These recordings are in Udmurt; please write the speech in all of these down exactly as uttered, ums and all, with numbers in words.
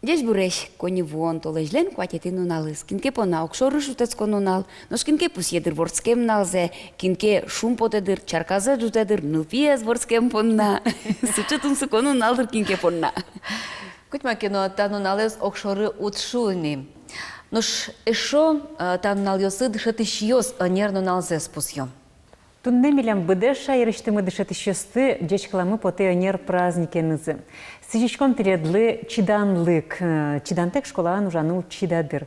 Ӟечбуресь! Коньывуон толэзьлэн куатетӥ нуналыз. Кин ке понна огшоры шутэтскон нунал, нош кин ке пусъе дыр вордскем нуналзэ, кин ке шумпотэ дыр, чарказэ ӝутэ дыр, нылпиез вордскем понна. Сыӵе тунсыко нунал дыр кин ке понна. Кутьма ке но, та нуналэз огшоры уд шу ини. Нош эшшо, э, та нуналъёсы дышетӥсьёс ӧнер нуналзэс пусъё. Туннэ милям быдэс шаерысьтымы дышетӥсьёсты ӟечкыламы потэ ӧнер праздникенызы. Сӥзиськом тӥледлы чиданлык, э, чидантэк школаын ужаны уд чида дыр.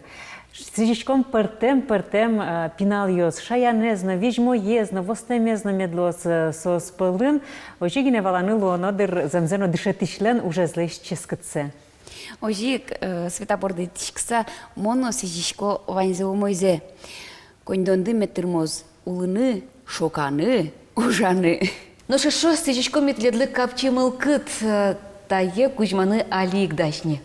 Сӥзиськом пӧртэм-пӧртэм, э, пиналъёс, шаянэз но, визьмоез но, востэмез но мед луоз, э, соос пӧлын. Озьы гинэ валаны луоно дыр зэмзэ но дышетӥсьлэн ужезлэсь ческытсэ. Озьы ик, э, Света борды итӥськыса, мон но сӥзисько ваньзэ умойзэ. Коньдонды мед тырмоз улыны, шоканы, ужаны. Нош эшшо сӥзиськом ми тӥледлы капчи мылкыд, э, тае кузьманы али ик дась ни.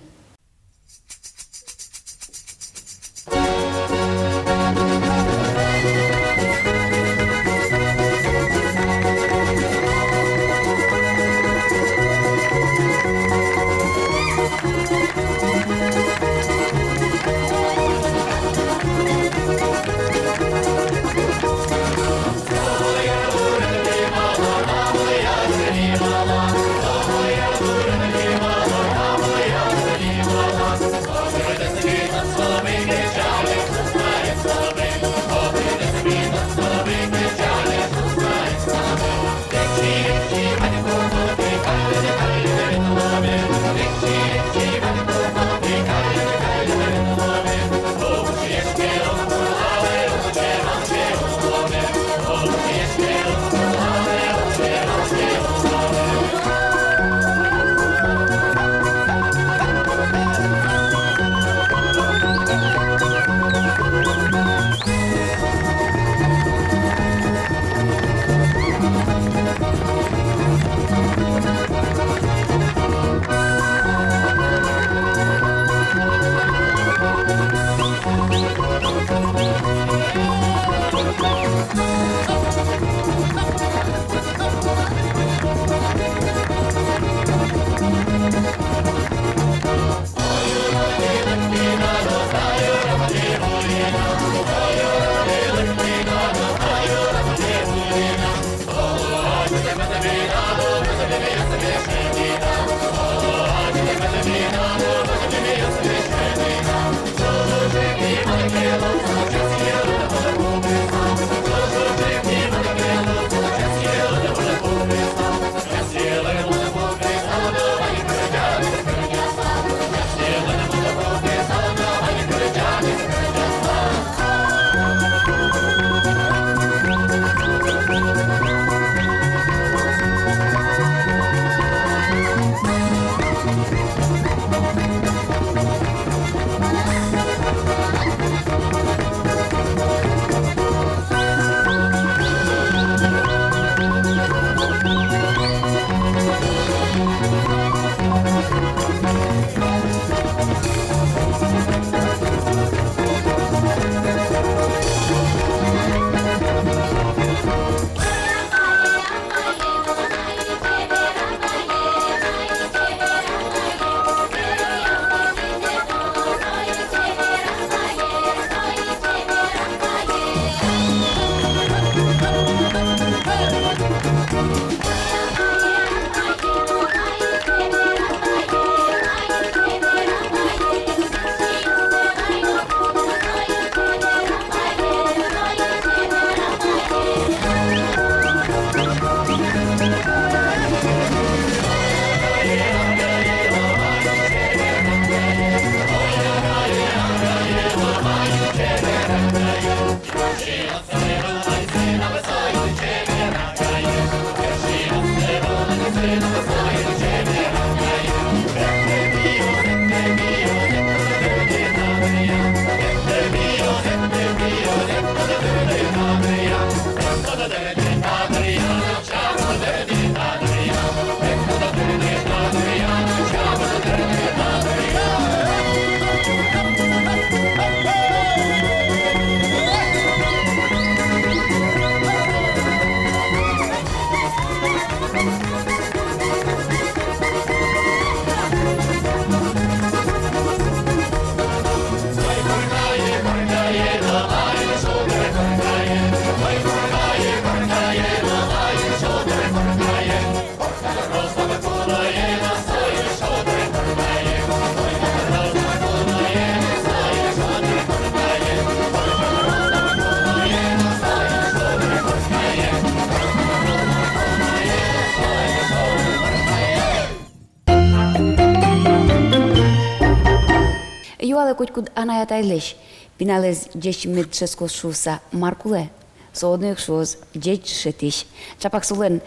Юалэ котькуд анай-атайлэсь, пиналэз ӟеч мед дышетскоз шуыса, мар кулэ. Со одно ик шуоз: ӟеч дышетӥсь. Чапак солэн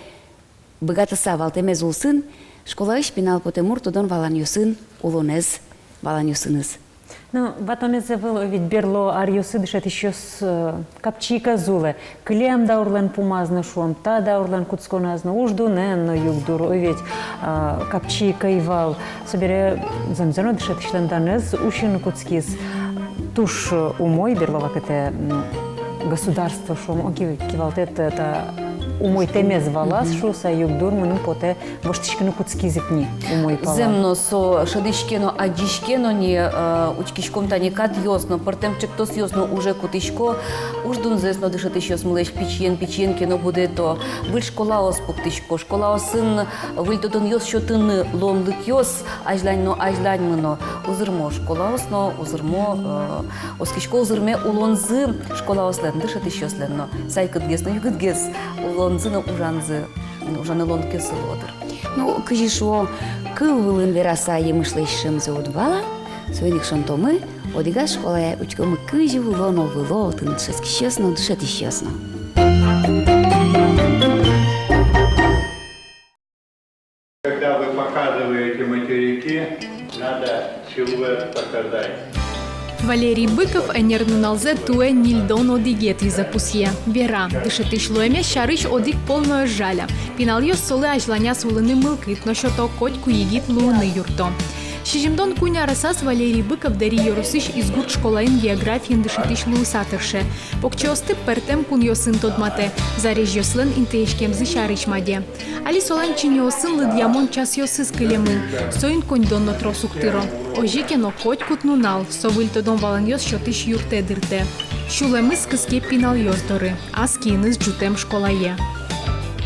быгатыса валтэмез улсын школаысь пинал потэ мур тодон-валанъёсын, улонэз, валанъёсыныз. Ну, ватонэз ӧвӧл, ведь берло аръёсы дышетӥсьёс, э, капчи ик ӧз улэ. Кылем даурлэн пумаз но, шуом, та даурлэн кутсконаз но, уждунэн но югдур, ой, ведь, а, капчи ик ӧй вал. Собере зэмзэ но дышетӥсьлэн данэз усьыны кутскиз. Туж, э, умой берло вакытэ, м, государство, шуом, о, ки-, кивалтэт, э, та умойтэмез валаз шуыса, югдур мыным потэ, воштӥськыны кутскиз ик ни умой пала. Зэм но, со шӧдӥське но, адӟиське но ни, э, учкиськом тани катъёс но, пӧртэм ӵектосъёс но уже кутӥсько. Уждунзэс но дышетӥсьёсмылэсь пичиен-пичиен ке но будэ, то выль школаос пуктӥсько, школаосын выль тодонъёс сётыны луонлыкъёс азьлань но азьлань мыно. Узырмо школаос но, узырмо, э, оскисько, узырме улонзы школаослэн, дышетӥсьёслэн но, сайкытгес но югытгес улонзы но, ужанзы, ужаны луонлыкъёссы луо дыр. Ну, кызьы шуо, кыл вылын вераса, емышлэсь шӧмзэ уд вала. Соин ик шонтомы одӥгаз школае, учкомы, кызьы уло но выло отын дышетскисьёс но, дышетӥсьёс но. Когда вы показываете материки, надо силуэт показать. Валерий Быков ӧнер нуналзэ туэ ньыльдон одӥгетӥзэ пусъе. Вера, дышетӥсь луэмез сярысь одӥг пол но ӧз жаля. Пиналъёс солы азьланяз улыны мылкыд но сёто, котьку егит луыны юртто. Сизьымдон куинь аресаз Валерий Быков Дэри ёросысь Изгурт школаын географиен дышетӥсь луыса тырше. Покчиосты пӧртэм кунъёсын тодматэ, зарезьёслэн интыяськемзы сярысь маде. Али солэн чиньыосын лыдъямон часъёсыз кылемын, соин коньдон но трос уг тыро. Озьы ке но, котькуд нунал со выль тодон-валанъёс сётӥсь юртэ дыртэ. Сюлэмыз кыске пиналъёс доры, ас киыныз ӝутэм школае.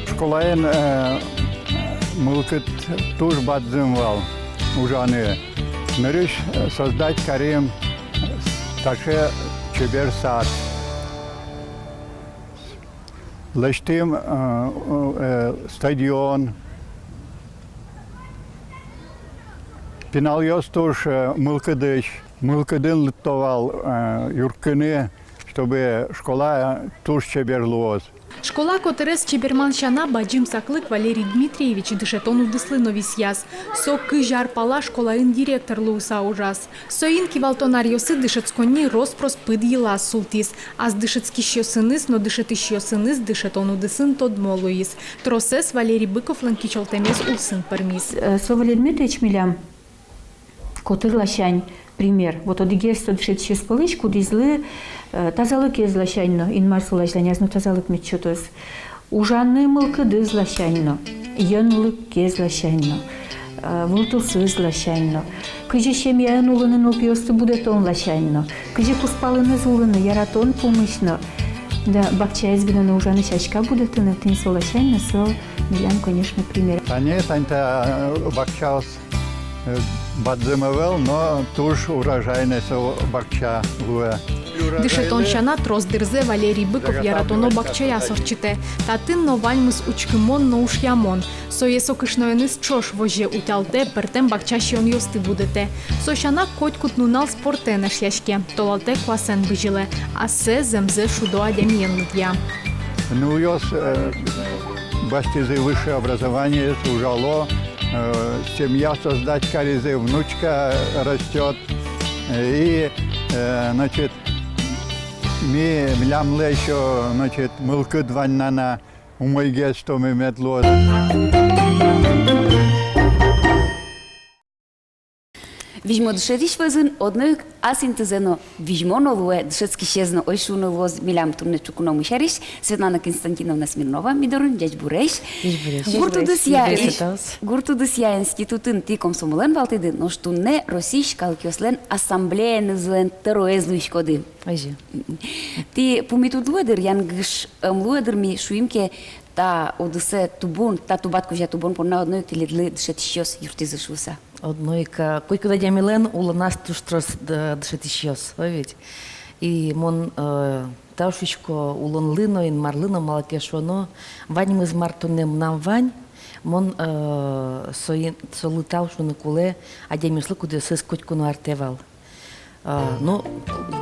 Школаын, э, мылкыд туж бадӟым вал ужаны. Нырысь, э, создать карим таӵе чебер сад. Лэсьтӥм, э, э, стадион. Пиналъёс туж, э, мылкыдысь, мылкыдын лыдто вал, э, юрттыны, чтобы школа, э, туж чебер луоз. Школа котырез чеберман сяна, бадӟым саклык Валерий Дмитриевич дышетон удыслы но висъяз. Со кызь ар пала школаын директор луыса ужаз. Соин кивалтон аръёсы дышетсконни рос-прос пыд йылаз султӥз. Ас дышетскисьёсыныз но дышетӥсьёсыныз дышетон удысын тодмо луиз. Тросэз Валерий Быковлэн кичӧлтэмез улсын пӧрмиз. Э, со Валерий Дмитриевич милям котыр ласянь пример. Вот одӥгез со дышетӥсьёс пӧлысь, кудӥзлы, э, тазалыкез ласянь но, Инмар солы азьланяз но тазалык мед сётоз. Ужаны мылкыдыз ласянь но, йӧнлыкез ласянь но, э, вылтусыз ласянь но, кызьы семьяын улыны, нылпиосты будэтон ласянь но, кызьы кузпалыныз улыны, яратон пумысь но. Да, бакчаез гинэ но ужаны, сяська будэтыны, тӥни со ласянь но со милям, конечно, пример. Тани, тани та, э, бакчаос, э, бадӟым ӧвӧл, но туж урожайной со бакча луэ. Дышетон сяна трос дырзэ Валерий Быков яратоно бакчаяз ортчытэ. Татын но ваньмыз учкымон но ушъямон. Сое со кышноеныз ӵош возе, утялтэ, пӧртэм бакча сиёнъёсты будэтэ. Со сяна котькуд нунал спортэн эшъяське, толалтэ куасэн бызьылэ, ассэ зэмзэ шудо адямиен лыдъя. Нылъёс, э, басьтӥзы высшее образование, ужало, э, семья создать каризы, внучка растёт. Э, и, э, значит, ми, милямлы ещё, значит, мылкыд вань на, на умойгес, что ми мед луоз. Визьмо дышетӥсь вӧзын одно ик ас интызэ но визьмо но луэ дышетскисез но. Озьы шуыны луоз, милям туннэ ӵукномы сярысь Светлана Константиновна Смирнова ми дорын. Ӟечбуресь. Ӟечбуресь. Гурт удысъя, ӟечбуресь, ин-, гурт удысъя институтын тӥ комсомолэн валтӥды, нош туннэ Россиысь калыкъёслэн ассамблеязылэн тӧроез луиськоды. Озьы. Тӥ пумит уд луэ дыр, янгыш ӧм луэ дыр, ми шуим ке, та удысэ тубон, та тубат кузя тубон понна одно ик тӥледлы дышетӥсьёс юрттӥзы шуыса. Одно ик, э, котькуд адямилэн улоназ туж трос д-, дышетӥсьёс, о ведь. И мон, э, тау шуисько улонлы но, Инмарлы но, малы ке шуоно, ваньмыз, мар туннэ мынам вань, мон, э, соин, солы тау шуыны кулэ, адямиослы, кудъёсыз котьку но артэ вал. А, ну,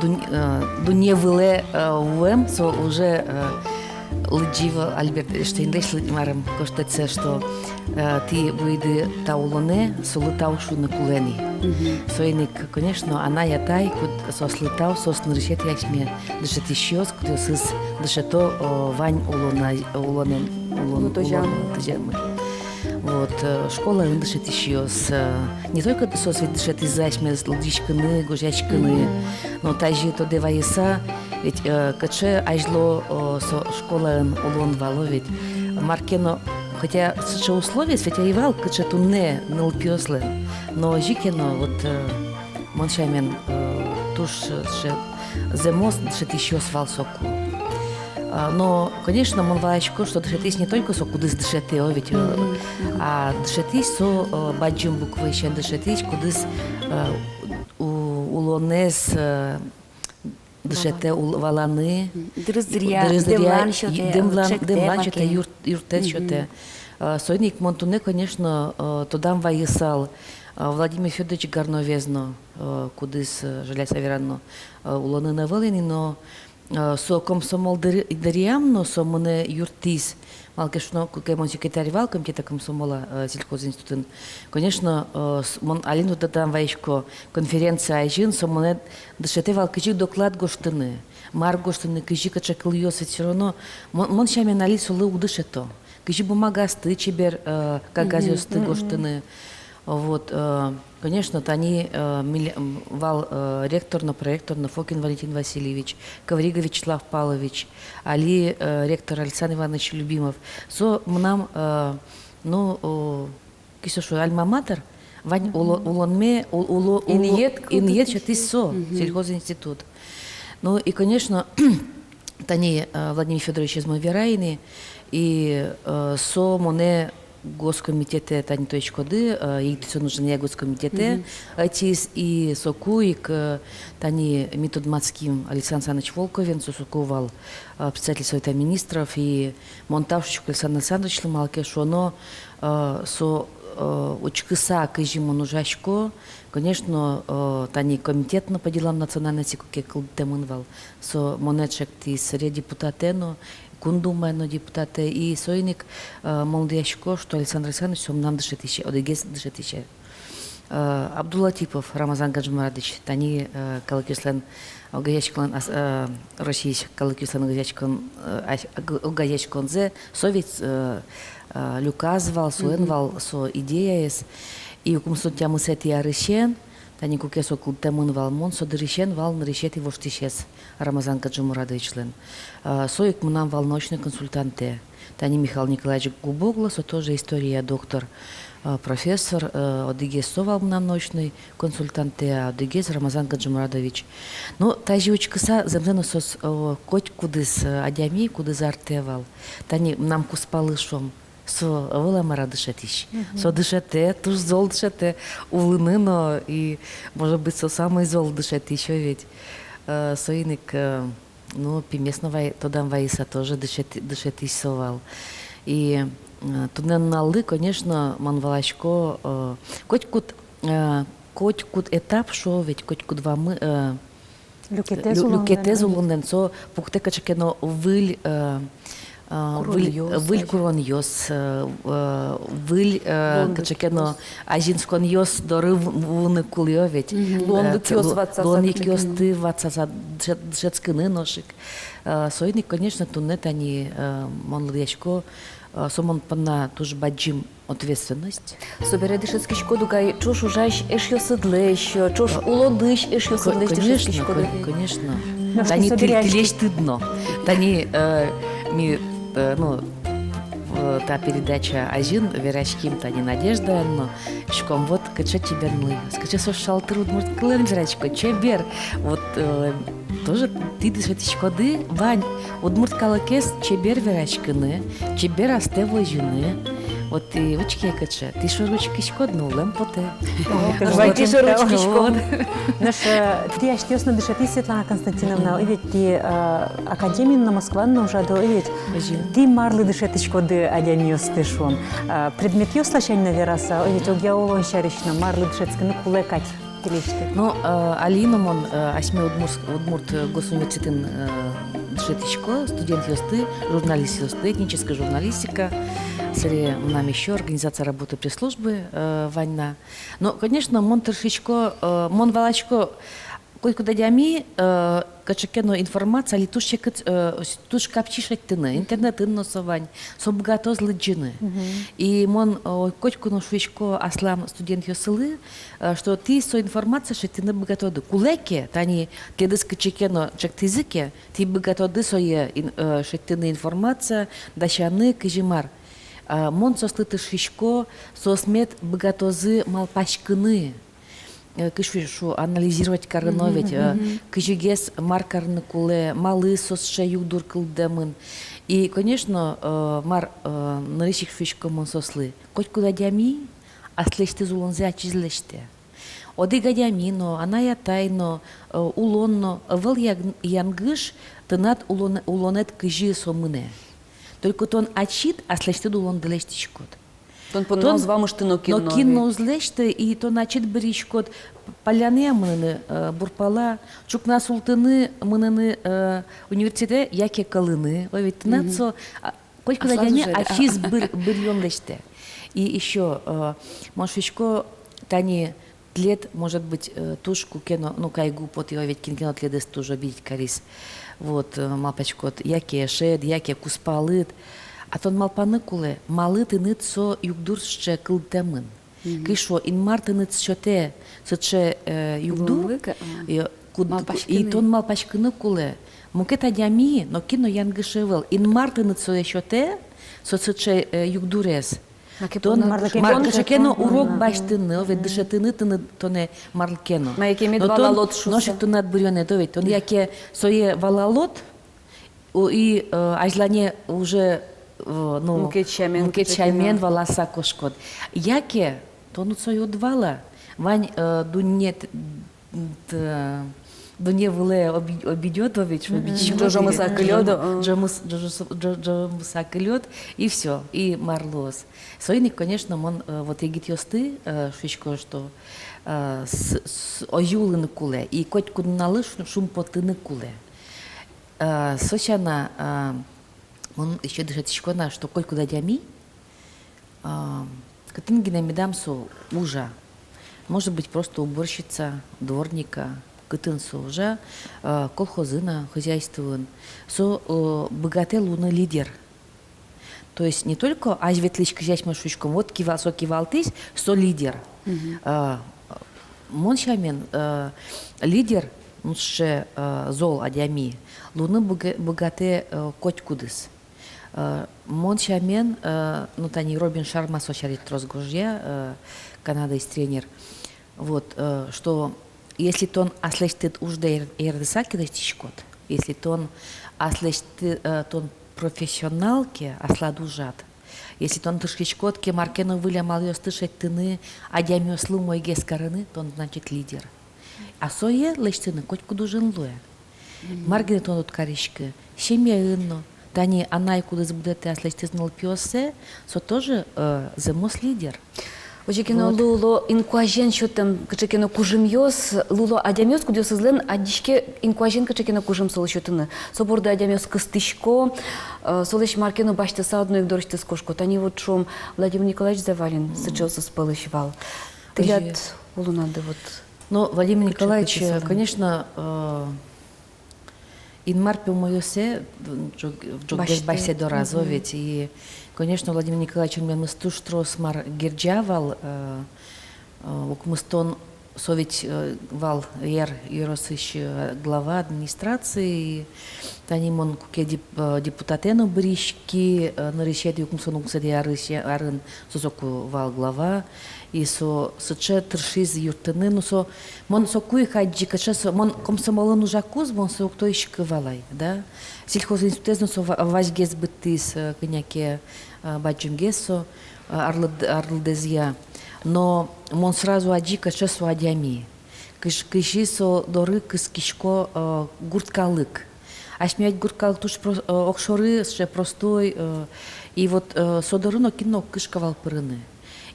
дун-, а, дунне вылэ, а, вуэм, со уже, а, лыдӟи вал Альберт Эйнштейнлэсь лыдӟи, марым, гожтэтсэ, что, а, тӥ вуиды та улонэ, солы тау шуыны кулэ ни. Мгм. Соин ик, конечно, анай-атай, куд-, соослы тау, соос нырысетӥ асьме дышетӥсьёс, кудъёсыз дышето, о, вань улона-, улонэн, улон-, улон тӥземын. Вот, э, школаын дышетӥсьёс, э, не только соос ведь дышетӥзы асьмес лыдӟиськыны, гожъяськыны, но тазьы тодэ вайыса, ведь, э, кыӵе азьло, э, со школаын улон вал ведь. Мар ке но, хотя сыӵе условиос ведь ӧй вал, кыӵе туннэ нылпиослэн. Но озьы ке но, вот, э, мон сямен, э, туж, э, сыӵе зэмос дышетӥсьёс вал соку. А, но, конечно, мон валасько, что дышетӥсь не только со, кудӥз дышетэ, о, ведь, э, а дышетӥсь со, э, бадӟым букваысен дышетӥсь, кудӥз, э, у-, улонэз, э, дышетэ ул-, валаны. Дырыз дыръя, дырыз дыръя, дэмлан сётэ, дэмлан, дэмлан сётэ, юрт-, юрттэт сётэ. Э, соин ик мон туннэ, конечно, э, тодам вайысал, э, Владимир Фёдорович Горновез но, э, кудӥз, э, жаляса верано, э, улонын ӧвӧл ини, но, э, со комсомол дыр-, дыръям но со монэ юрттӥз. Малы ке шуоно, куке мон секретарь вал комитета комсомола, э, сельхозинститутын. Конечно, э, с-, мон али но тодам вайисько, конференция азьын со монэ дышетэ вал, кызьы доклад гожтыны, мар гожтыны, кызьы, кыӵе кылъёс, ведь всё равно мон, мон сямен али солы уг дышето. Кызьы бумагаосты чебер, э, кагазъёсты гожтыны. Вот, э, конечно, тани, э, миль-, м, вал, э, ректор но, проректор но Фокин Валентин Васильевич, Коврига Вячеслав Павлович, али, э, ректор Александр Иванович Любимов. Со мынам, э, ну, о, кызьы шуо, альма-матер, вань уло-, улонме, у-, уло-, уло-, инъет, инъет сётӥсь со, сельхозинститут. Ну и, конечно, тани, э, Владимир Фёдоровичез мон верай ини, и, э, со монэ госкомитетэ, тани тодӥськоды, э, егит интыосын ужанъя госкомитетэ ӧтиз, и соку ик, э, тани ми тодматским Александр Александрович Волковен, со соку вал, э, председатель Совета министров, и мон тау шуисько Александр Александровичлы, малы ке шуоно, э, со, э, учкыса, кызьы мон ужасько, конечно, э, тани комитет но по делам национальностей куке кылдытэмын вал, со монэ ӵектӥз депутатэ но, Кун Думае но депутатэ, и соин ик, э, мон лыдъясько, что Александр Александрович со мынам дышетӥсе, одӥгез дышетӥсе. Э, Абдулатипов Рамазан Гаджимурадович, тани, э, калыкъёслэн огазеяськонлэн ас-, э, Россиысь калыкъёслэн огазеяськон-, э, ась-, ог-, огазеяськонзэ, со ведь, э, э, люказ вал, солэн вал со идеяез. И укмыс сю тямысэтӥ арысен, тани куке со кылдытэмын вал, мон со дырысен вал нырысетӥ воштӥсез Рамазан Гаджимурадовичлэн. Э, со ик мынам вал научной консультантэ. Тани Михаил Николаевич Губогло, со тоже история доктор, э, профессор, э, одӥгез со вал мынам научной консультантэ, а одӥгез Рамазан Гаджимурадович. Но тазьы учкыса, зэмзэ но соос, э, котькудӥз, э, адями, кудӥз артэ вал. Тани мынам кузпалы, шуом, со ӧвӧл-а мар-а дышетӥсь. Со дышетэ, туж зол дышетэ, улыны но, и, может быть, со самый зол дышетӥсь, о ведь. Э, соин ик, э, Ну, пимес но вай-, тодам вайыса тоже дышет-, дышетӥсь со вал. И, э, туннэ нуналлы, конечно, мон валасько, э, котькуд, э, котькуд этап, шуо ведь, котькуд вамы-, э, люкетэз лю-, улонлэн, люкетэз улонлэн со пуктэ кыӵе ке но выль, э, э, выль, куронъёс, выль азьын. Куронъёс, э, э, выль, э, кыӵе ке но азинсконъёс доры в-, вуыны кулэ ведь. Мгм. Э, луонлыкъёс лу-, ватсаса, луонлыкъёсты ватсаса дыше-, дышетскыны нош ик. Э, соин ик, конечно, туннэ тани, э, мон лыдъясько, э, со мон понна туж бадӟым ответственность. Собере дышетскиськод ук ай ӵош ужась эшъёсыдлэсь, ӵош улонысь эшъёсыдлэсь дышетскиськод ук ай. Конечно, кон-, конечно. Тани тӥ-, тӥлесьтыд но. Тани, э, ми, э, ну, в-, та передача азьын вераським тани Надеждаен но, шуиськом, вот кыӵе чебер нылъёс, кыӵе соос шалтыр удмурт кылын верасько, чебер. Вот, э, тоже тӥ дышетӥськоды вань удмурт калыкез чебер вераськыны, чебер астэ возьыны. Вот и учке кыӵе, тӥ шоры учкиськод но, улэм потэ. О, вай тӥ шоры учкиськом. Нош, э, тӥ асьтэос но дышетӥсь, Светлана Константиновна, и ведь тӥ, э, академиын но, Москваын но ужады, и ведь тӥ марлы дышетӥськоды адямиосты, шуом. Э, предметъёс ласянь но вераса, и ведь огъя улон сярысь но марлы дышетскыны кулэ кадь. Ну, э, али но мон, э, асьме Удмурт, Удмурт, э, госуниверситетын, э, дышетӥсько студентъёсты, журналистъёсты, этническая журналистика. Собере мынам ещё организация работы пресс-службы, э, вань на. Но, конечно, мон тыршисько, э, мон валасько, котькуд адями, э, кыӵе ке но информация али туж секыт, э, с-, туж капчи шедьтыны, интернетын но со вань, со быгатоз лыдӟыны. И мон, э, котьку но шуисько аслам студентъёсылы, э, что тӥ со информация шедьтыны быгатоды. Кулэ ке, тани тӥледыз кыӵе ке но ӵектӥзы ке, тӥ быгатоды сое ин-, э, шедьтыны информация, дасяны кызьы мар. Э, мон соослы тыршисько, соос мед быгатозы малпаськыны. Э, кызьы шуо, анализировать карыны ведь, э, кызьыгес мар карыны кулэ, малы со сыӵе югдур кылдэмын. И, конечно, э, мар, э, нырысь ик шуисько мон соослы. Котькуд адями аслэсьтыз улонзэ ачиз лэсьтэ. Одӥг адями но, анай-атай но, э, улон но, ӧвӧл яг-, янгыш тынад улон-, улонэд, кызьы со мынэ. Только тон ачид аслэсьтыд улонды лэсьтӥськод. Тон понна уз вамышты нокин но, нокин но ведь уз лэсьты, и тон ачид быръиськод палляны-а мыныны, э, бур пала, ӵукна султыны мыныны, э, университетэ, яке кӧлыны. Ой, ведь тынад со, а, котькуд адями ачиз быр-, быръён лэсьтэ. И ещё, э, мон шуисько, тани тӥлед, может быть, э, туж куке но, ну, кайгу потэ, ой, ведь кин ке но тӥледыз туж обидеть кариз. Вот, э, малпаськод, яке эшед, яке кузпалыд. А тон малпаны кулэ, малы тыныд со югдур сыӵе кылдэмын. Кызьы шуо, Инмар тыныд сётэ сыӵе, э, югдур, луонлык, а, э, куд-, и тон малпаськыны кулэ. Мукет адями, нокин но янгыш ӧвӧл. Инмар тыныд сое сётэ, со сыӵе, э, югдурез. Тон мар ке но урок басьтыны, ведь дышетыны тыныд, тонэ мар ке но. Мар ке мед валалод шуса. Нош ик тынад быръёнэд, ведь тон яке сое валалод, о, и, э, азьлане уже, э, ну, мукет сямен, мукет сямен валаса кошкод. Яке тон уд сое уд вала. Вань, э, дунне т-, т-, дунне вылэ оби-, обидёт, о, ведь, обидчик. Ӝожомыса кылёд, а. Ӝожомыс-, ӝожос-, ӝо-, ӝожомыса кылёд, и всё, и мар луоз. Соин ик, конечно, мон, э, вот егитъёсты, э, шуисько, что, э, с-, с-, озьы улыны кулэ, и котькуд нуналлы шу-, шумпотыны кулэ. Э, со сяна, э, мон ещё дышетӥсько на, что котькуд адями, э, кытын гинэ медам со ужа. Может быть, просто уборщица, дворника, кытын со ужа, э, колхозын-а, хозяйствоын. Со, э, быгатэ луыны лидер. То есть не только азьветлӥсь, кызьы асьмеос шуиськом, вот кива-, со кивалтӥсь, со лидер. А, мон сямен, э, лидер, ну, сыӵе, э, зол адями, луыны быга-, быгатэ, э, котькудӥз. Э, мон сямен, э, ну, тани Робин Шарма со сярысь трос гожъя, э, Канадаысь тренер. Вот, э, что если тон аслэсьтыд уждэ эр-, эрдыса ке лэсьтӥськод, если тон аслэсьты-, э, тон профессионал ке аслад ужад, если тон тыршиськод ке мар ке но выль амалъёсты шедьтыны, адямиослы умойгес карыны, тон, значит, лидер. А сое лэсьтыны котькуд ужын луэ. Мар гинэ тон уд кариськы, семьяын но, тани анай, кудӥз будэтэ аслэсьтыз нылпиоссэ, со тоже, э, зэмос лидер. Озьы ке но, вот, луыло инкуазен сётэм кыӵе ке но кужымъёс, луыло адямиос, кудъёсызлэн адӟиське инкуазен кыӵе ке но кужым солы сётыны. Со борды адямиос кыстӥсько, э, солэсь мар ке но басьтыса, одно ик дорысьтыз кошко. Тани вот, шуом, Владимир Николаевич Завалин сыӵеосыз пӧлысь вал. Тӥляд улонады вот. Ну, Владимир Николаевич, конечно, э, Инмар пе умойёссэ ӝог-, ӝоггес басьтэ дораз, о, ведь. И, конечно, Владимир Николаевич милемыз туж трос мар герӟа вал, э, э, укмыстон, со ведь, э, вал Яр ёросысь, э, глава администрации. И тани мон куке деп-, э, депутатэ но быриськи, э, нырысетӥ укмыстон укмысэтӥ арысь, арын, со соку вал глава. И со сыӵе тыршиз юрттыны, ну, со, мон соку ик адӟи, кыӵе со, мон комсомолын ужакуз, мон сое уг тодӥськы вал ай, да. Сельхозинститутэз но со ва-, вазьгес быдтӥз, э, кӧня ке, э, бадӟымгес со, э, арлыд-, арлыдэзъя. Но мон сразу адӟи, кыӵе со адями. Кызь-, кызьы со доры кыскисько, э, гурт калык. Асьме ведь гурт калык туж про-, э, огшоры, сыӵе простой, э, и вот, э, со доры нокин но уг кышка вал пырыны.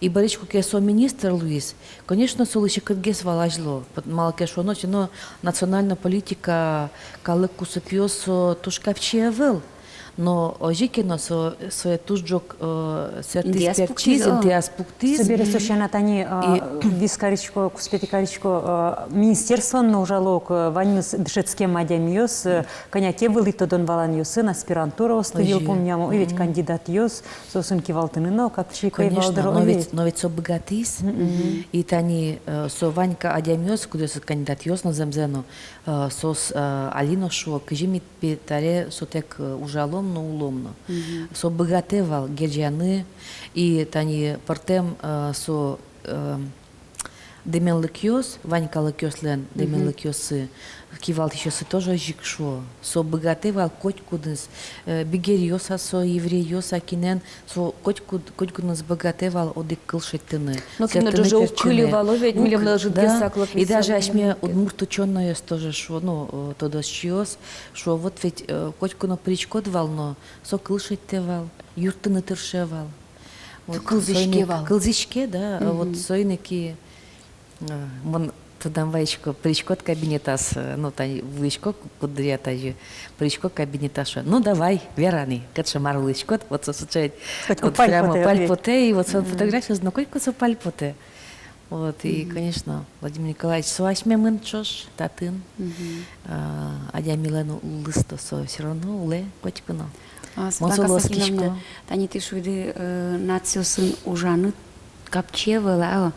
И бӧрысь куке со министр луиз, конечно, солы секытгес вал азьло. Пот-, малы ке шуоно, но национальной политика, калык кусыпъёс, со туж капчи ӧвӧл. Но озьы ке но со, сое туж ӝог, э, сэртӥз, интыяз пуктӥз, пертчиз, о, интыяз пуктӥз. Собере со сяна тани, а, и вис карисько, куспетӥ карисько, а, министерствоын но ужало ук, э, ваньмыз дышетскем адямиос, э, кӧня ке вылӥ тодон-валанъёсын, аспирантураосты, озьы, йылпумъямо, и ведь, мгм, кандидатъёс, соосын кивалтыны но капчи ӧй вал дыр, конечно, но ведь, но ведь со быгатӥз. Мгм. И тани, э, со вань ка-, адямиос, кудъёсыз кандидатъёс но зэмзэ но, э, соос, э, али но шуо, кызьы ми пе таре сотэк, э, ужалом но, улом но. Мгм. Со быгатэ вал герӟаны, и тани пӧртэм, э, со, э, дэменлыкъёс, вань калыкъёслэн, мгм, дэменлыкъёссы, кивалтӥсьёссы тоже озьы ик шуо. Со быгатэ вал котькудӥз, э, бигеръёс-а со, еврейёс-а, кинэн, со котькуд-, котькудӥз быгатэ вал одӥг кыл шедьтыны. Но кинэ сэртыны, ӝоже уг кыльы, пертчыны. Вал ведь, уг, милемлы ӧжытгес, да, саклык. И даже асьме удмурт учёнойёс тоже шуо, ну, э, тодосчиос шуо, вот ведь, э, котьку но пыриськод вал но, со кыл шедьтэ вал, юрттыны тырше вал. Вот, кылзӥське вал. Кылзӥське, да, мгм, вот соин ик и, э, мон тодам вайисько, пыриськод кабинетаз, э, ну, тани вуисько ку-, куддыръя тазьы, пырисько кабинетаз, шуо: «Ну, давай, вера ни, кыӵе, мар улӥськод». Вот со сыӵе, вот прямо пальпотэ, пальпотэ, и вот со, мгм, фотографиез но котьку со пальпотэ. Вот, и, мгм, конечно, Владимир Николаевич, со асьмемын ӵош татын, мгм, а, адямилэн улыс-то со всё равно улэ котьку но. А, мон Светлана Константиновна, солы оскисько. Тани тӥ шуиды, э, нациосын ужаны капчи ӧвӧл, а,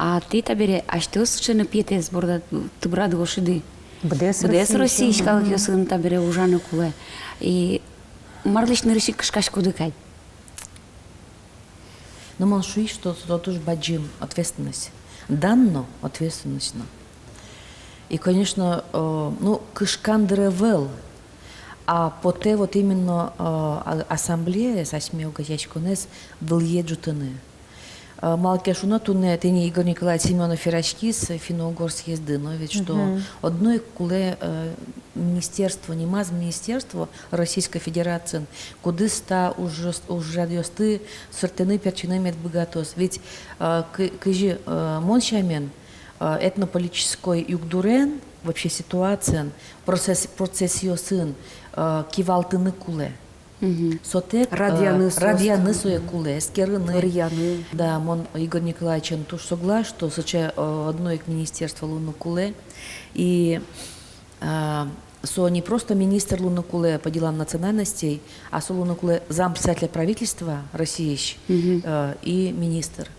а тӥ табере асьтэос сыӵе но пиетэз бордад-, тыбырады ошиды. Быдэс, быдэс Россиысь, Россиысь, мгм, калыкъёсын табере ужаны кулэ. И марлэсь нырысь ик кышкаськоды кадь? Но мон шуи, что со туж бадӟым ответственность. Дан но, ответственность но. И, конечно, э, ну, кышкан дыр ӧвӧл, а потэ вот именно, э, а-, ассамблеяез, асьме огазеяськонэз вылӥе ӝутыны. Э, малы ке шуоно, туннэ тӥни Игорь Николаевич Семёнов вераськиз финно-угор съездын, но ведь что, мгм, одно ик кулэ, э, министерство, нимаз министерство Российской Федерациын, кудӥз та ужъёс-, ужрадъёсты сэртыны-пертчыны мед быгатоз. Ведь, э, кы-, кызьы, э, мон сямен, э, этнополитической югдурен, вообще ситуациен, процесс-, процессъёсын, э, кивалтыны кулэ. Мгм. Сотэк, э, радъяны, радъяны сое кулэ, эскерыны. Радъяны. Да, мон Игорь Николаевичен туж соглаш, что сыӵе, э, одно ик министерство луыны кулэ. И, э, со не просто министр луыны кулэ по делам национальностей, а со луыны кулэ зампредседателя правительства Россиысь, мгм, э, и министр.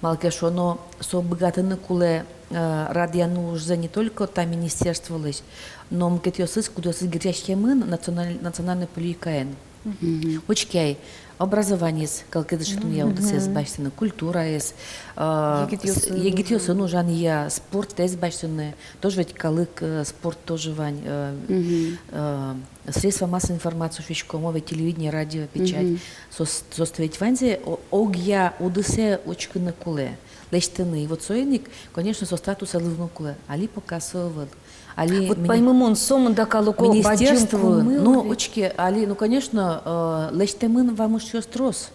Малы ке шуоно, со быгатыны кулэ, э, радъяны ужзэ не только та министерстволэсь, но мукетъёсыз, кудъёсыз герӟаськемын националь-, национальной политикаен. Мгм. Учке ай, образованиез, калыкез дышетонъя, мгм, удысэз басьтыны, культураез, э, егитъёсын, с-, егитъёсын ужанъя, спортэз басьтыны, тоже ведь калык, э, спорт тоже вань, э, мгм, э, средства массовой информации, шуиськом, ведь телевидение, радио, печать. Мгм. Соос-, соосты ведь ваньзэ о-, огъя удысэ учкыны кулэ, лэсьтыны. И вот соин ик, конечно, со статус луыны кулэ. Али пока со ӧвӧл. Али вот мини-, паймымон, сомында калыко бадӟым министерство, кумы, ну, ведь. Учке, али, ну, конечно, э, лэсьтэмын вамышъёс трос.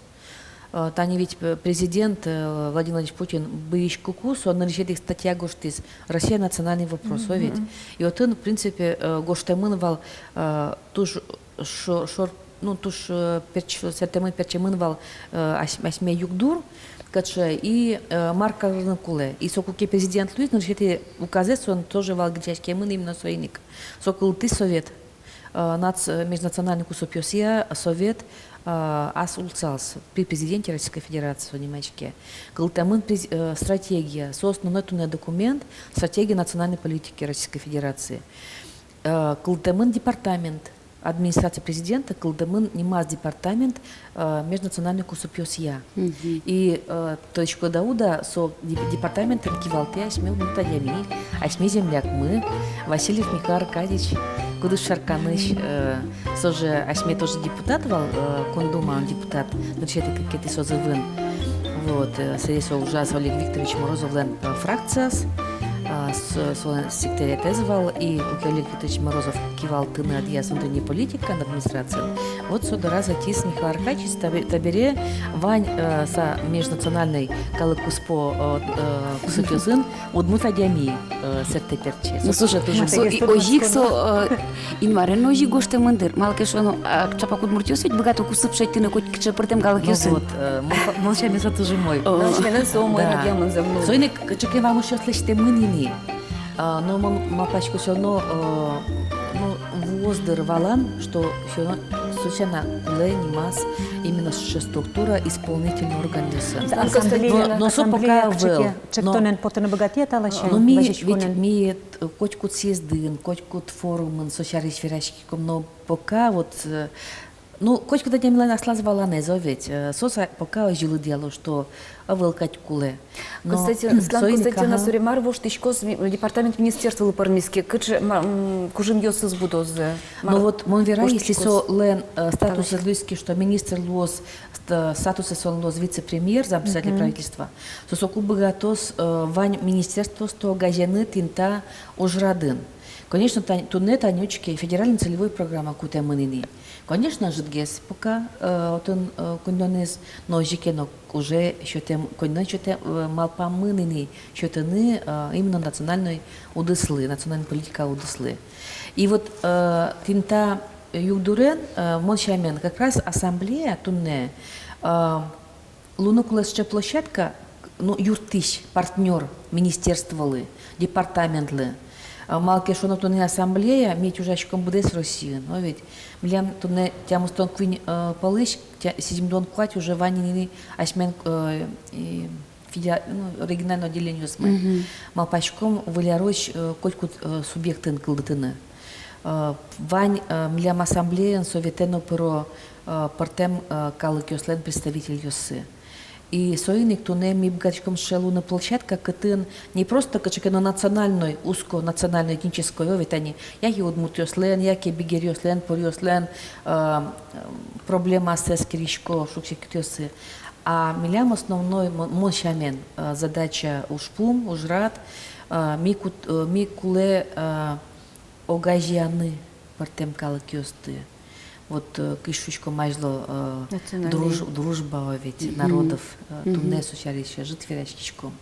Э, тани ведь, э, президент, э, Владимир Владимирович Путин быриськыку, со нырысетӥ статья гожтӥз: «Россия — национальный вопрос», о ведь. Мгм. И отын, в принципе, э, гожтэмын вал, э, туж шо-, шор-, ну, туж, э, перч-, сэртэмын, пертчемын вал, э, ась-, асьме югдур, кыӵе, и, э, мар карыны кулэ. И соку ке президент луиз, нырысетӥ указэз солэн тоже вал герӟаськемын именно соин ик. Со кылдытӥз совет. Э, нац-, э, межнациональной кусыпъёсъя совет, э, ас улсалз, при президенте Российской Федерации со нимаське. Кылдытэмын през-, э, стратегия, со основной туннэ документ, стратегия национальной политики Российской Федерации. Э, кылдытэмын департамент, администрация президента кылдытэмын нимаз департамент, э, межнациональной кусыпъёсъя. Мгм. И, э, тодӥськод-а, уд-а, со деп-, департаментэн кивалтэ асьме удмурт адями, асьме землякмы, Васильев Михаил Аркадьич, кудӥз Шарканысь, э, со же асьме тоже депутат вал, э, Кун Думаын депутат, нырысетӥ, кыкетӥ созывын. Вот, э, сэре со ужаз Олег Викторович Морозовлэн, э, фракцияз, а, с-, солэн секретаретэз вал, и куке Олег Викторович Морозов кивалтыны ӧдъяз внутренней политикаен, администрациен, Вот со дораз ӧтиз Михаил Аркадьевич, табе-, табере вань, э, со межнациональной калык куспо, э, э, кусыпъёсын удмурт адями, э, сэртэ пертче. Ну, слушай, туж умой. Со, и, озьы ик со, э, Инмарен но озьы ик гожтэмын дыр. Малы ке шуоно, а, чапак удмуртъёс ведь быгато кусып шедьтыны коть кыӵе пӧртэм калыкъёсын. Ну вот, э, мон, мон сямен со туж умой. О. Мон сямен со умой, да, адъямын зэм но. Соин ик кыӵе ке вамышъёс лэсьтэмын ини. А, но мон малпасько, всё равно, э, ну, вуоз дыр валан, что всё равно со сяна кулэ нимаз именно сыӵе структура, исполнительный органъёсын. Да, ассамблея, но, но со ассамблея пока ӧвӧл. Чек-, чектонэн потыны быгатэ таласянь, но ми, вазиськонэн. Ведь ми, э, котькуд съездын, котькуд форумын со сярысь вераськиськом, но пока вот, э, ну, котькуд адямилэн аслаз валанэз, о ведь, э, со са-, пока озьы лыдъяло, что ӧвӧл кадь кулэ. Но Константин, Светлана Константиновна, мар воштӥськоз ми-, департамент министерстволы пӧрмиз ке, кыӵе ма-, м, кужымъёсыз будозы? Ну вот, мон верай, если солэн, э, статусэз луиз ке, что министр луоз, ст-, статусэз солэн луоз вице-премьер, зампредседатель правительства, со соку быгатоз, э, вань министерствоосты огазеяны тӥни та ужрадын. Конечно, тань-, туннэ тани учке, федеральной целевой программа кутэмын ини. Конечно, ӧжытгес пока, э, отын, э, коньдонэз, но озьы ке но уже сётэм, коньдон сётэм, э, малпамын ини сётыны, э, именно национальной удыслы, национальной политика удыслы. И вот, э, тӥни та югдурен, э, мон сямен, как раз ассамблея туннэ, э, луыны кулэ сыӵе площадка, ну, юрттӥсь партнёр министерстволы, департаментлы. А, малы ке шуоно, туннэ ассамблея, ми ведь ужаськом быдэс Россиын, о ведь. Милям туннэ тямыстон куинь, э, пӧлысь, тя-, сизьымдон куать уже вань ини асьмелэн, э, и федера-, ну, региональной отделениосмы. Мгм. Малпаськом выль арозь, э, котькуд, э, субъектын кылдытыны. Э, вань, э, милям ассамблеяын советэ но пыро, э, пӧртэм, э, калыкъёслэн представительёссы. И соин ик туннэ ми быгатӥськом сыӵе луыны площадка, кытын не просто кыӵе ке но национальной, узко национальной, этнической, о ведь, тани, яке удмуртъёслэн, яке бигеръёслэн, поръёслэн, э, проблемаоссы эскерисько, шуг-секытъёссы. А милям основной, мо-, мон сямен, э, задача, ужпум, ужрад, э, ми кут-, э, ми кулэ, э, огазеяны пӧртэм калыкъёсты. Вот, э, кызьы шуиськом азьло, э, друж-, дружба, о ведь, народов, э, туннэ со сярысь ӧжыт вераськиськом.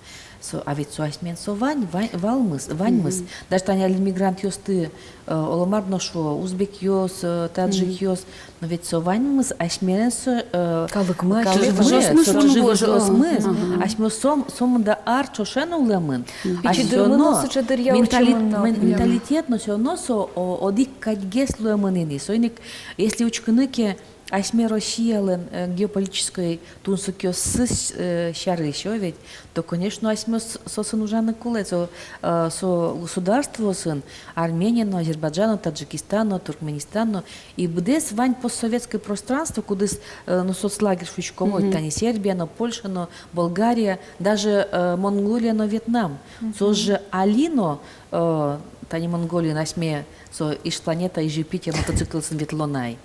Со, а ведь со асьмелэн со вань, вань, валмыз, ваньмыз. Даже тани али мигрантъёсты, э, оло мар но шуо, узбекъёс, э, таджикъёс, но ведь со ваньмыз асьмелэн со, э, калыкмы, калыкмы, чыжы-выжыосмы, со чыжы-выжыосмы. Асьмеос сом-, сомында ар ӵошен улэмын. Пичи дырмы но сыӵе дыръя ментали-, утчамын но. Мен-, менталитет но всё равно со, о, одӥг кадьгес луэмын ини. Соин ик, если учкыны ке, асьме Россиялэн, э, геополитической тунсыкъёсыз, э, сярысь, о ведь, то, конечно, асьмеос соосын ужаны кулэ, со, э, со государствоосын, Армения но, Азербайджан но, Таджикистан но, Туркменистан но, и быдэс вань постсоветской пространство, кудӥз, э, ну, соцлагерь шуиськом, о, тани Сербия но, Польша но, Болгария, даже, э, Монголия но, Вьетнам. Соос же али но, э, тани Монголиын асьме со Иж планета, Иж Юпитер мотоциклъёсын ветло на ай.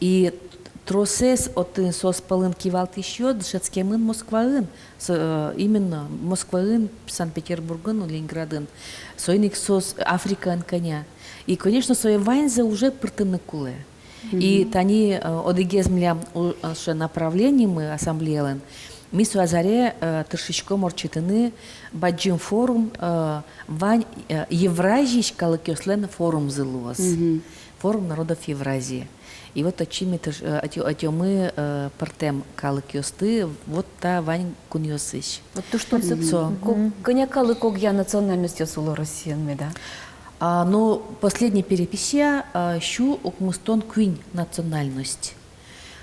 И тросэз отын соос пӧлын кивалтӥсьёс дышетскемын Москваын, со, э, именно Москваын, Санкт-Петербургын, Ленинградын. Соин ик соос Африкаын кӧня. И, конечно, сое ваньзэ уже пыртыны кулэ. И тани, э, одӥгез милям у-, э, сыӵе направлениемы ассамблеялэн. Ми со азьлане, э, тыршиськом ортчытыны бадӟым форум, э, вань, э, Евразиысь калыкъёслэн форумзы луоз. Форум народов Евразии. И вот отчы ми тырш-, э, ӧтё-, ӧтёмы, э, пӧртэм калыкъёсты, вот та вань кунъёсысь. Вот туж тунсыко. Ко-, кӧня калык огъя национальностьёс уло Россиын меда? А, ну, последняя переписья, а, сю укмыстон куинь национальность.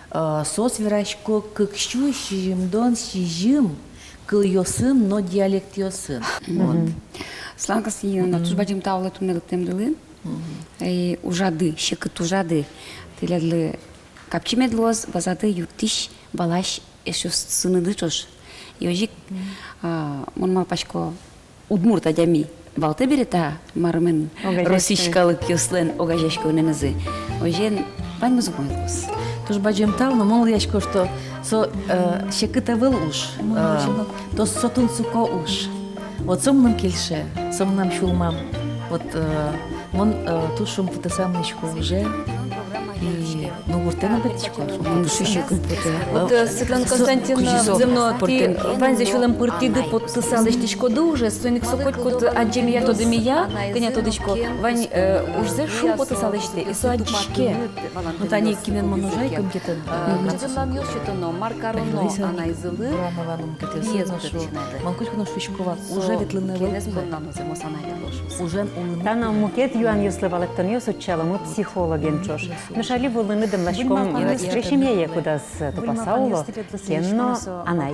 А, соос верасько кык сю сизьымдон сизьым кылъёсын но диалектъёсын. Вот. Светлана Константиновна, туж бадӟым тау туннэ лыктэмдылы. И ужады, секыт ужады. Тӥледлы капчи мед луоз вазады юрттӥсь, валась эшъёсыныды ӵош. И озьы ик, а, мон малпасько, удмурт адями валтэ бере та, марымен, Россиысь калыкъёслэн огазеяськонэнызы. Озьыен, ваньмыз умой луоз. Туж бадӟым тау, но мон лыдъясько, что со, э, секыт ӧвӧл уж, э, то со тунсыко уж. Вот со мыным кельше, со мынам сюлмам. Вот, э, мон, э, туж шумпотыса мынӥсько уже. Ну, гуртэ но ветлӥсько. Вот, э, Светлана Константиновна, зэм но тӥ ваньзэ сюлэм пыртӥды, поттыса лэсьтӥськоды уже, соин ик со котькуд адӟемъя, тодэмъя, кӧня тодӥсько, вань, э, ужзэ шумпотыса лэсьтэ, и со адӟиське. Ну, тани кинэн мон ужай, кӧм ке тон. Э, кыӵе данъёс сётоно, мар кароно анайзылы. Мон кызьы ке но шуисько вал, уже ветлыны ӧвӧл кулэ. Уже улыны. Тани мукет юанъёслы валэктонъёс утчаломы психологен ӵош. Нош али вуылыны дэмласьком семьяе, кудаз тупаса уло кен но анай.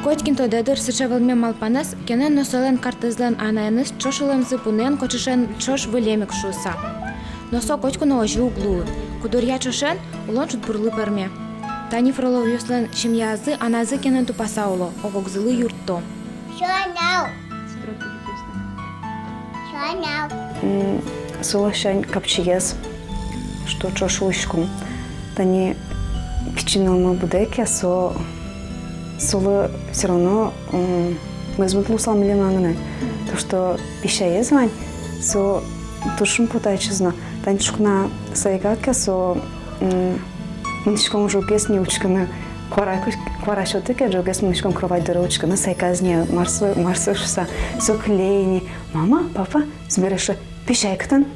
Котькин тодэ, дыр, сыӵе вӧлмем малпанэз: кенэн но солэн картэзлэн анаеныз ӵош улэмзы пуныен кочышен ӵош вылэм ик шуыса. Но со котьку но озьы уг луы. Куддыръя ӵошен улон шудбурлы пӧрме. Тани Фроловъёслэн семьязы аназы кенэн тупаса уло, ог-огзылы юртто. М, со ласянь капчигес, что ӵош улӥськом. Тани пичи нылмы будэ ке, со, солы всё равно, м, мӧзмыт луысал милемлы гинэ. То, что песяез вань, со туж шумпота ачиз но. Тани ӵукна сайка ке, со, м, мынӥськом ӝоггес ни учкыны, куара, куара сётӥ ке, ӝоггес мынӥськом кровать доры учкыны, сайкаез ни, мар со, мар со шуыса. Со кылле ини: «Мама, папа», собере шуэ: «Песяй кытын?»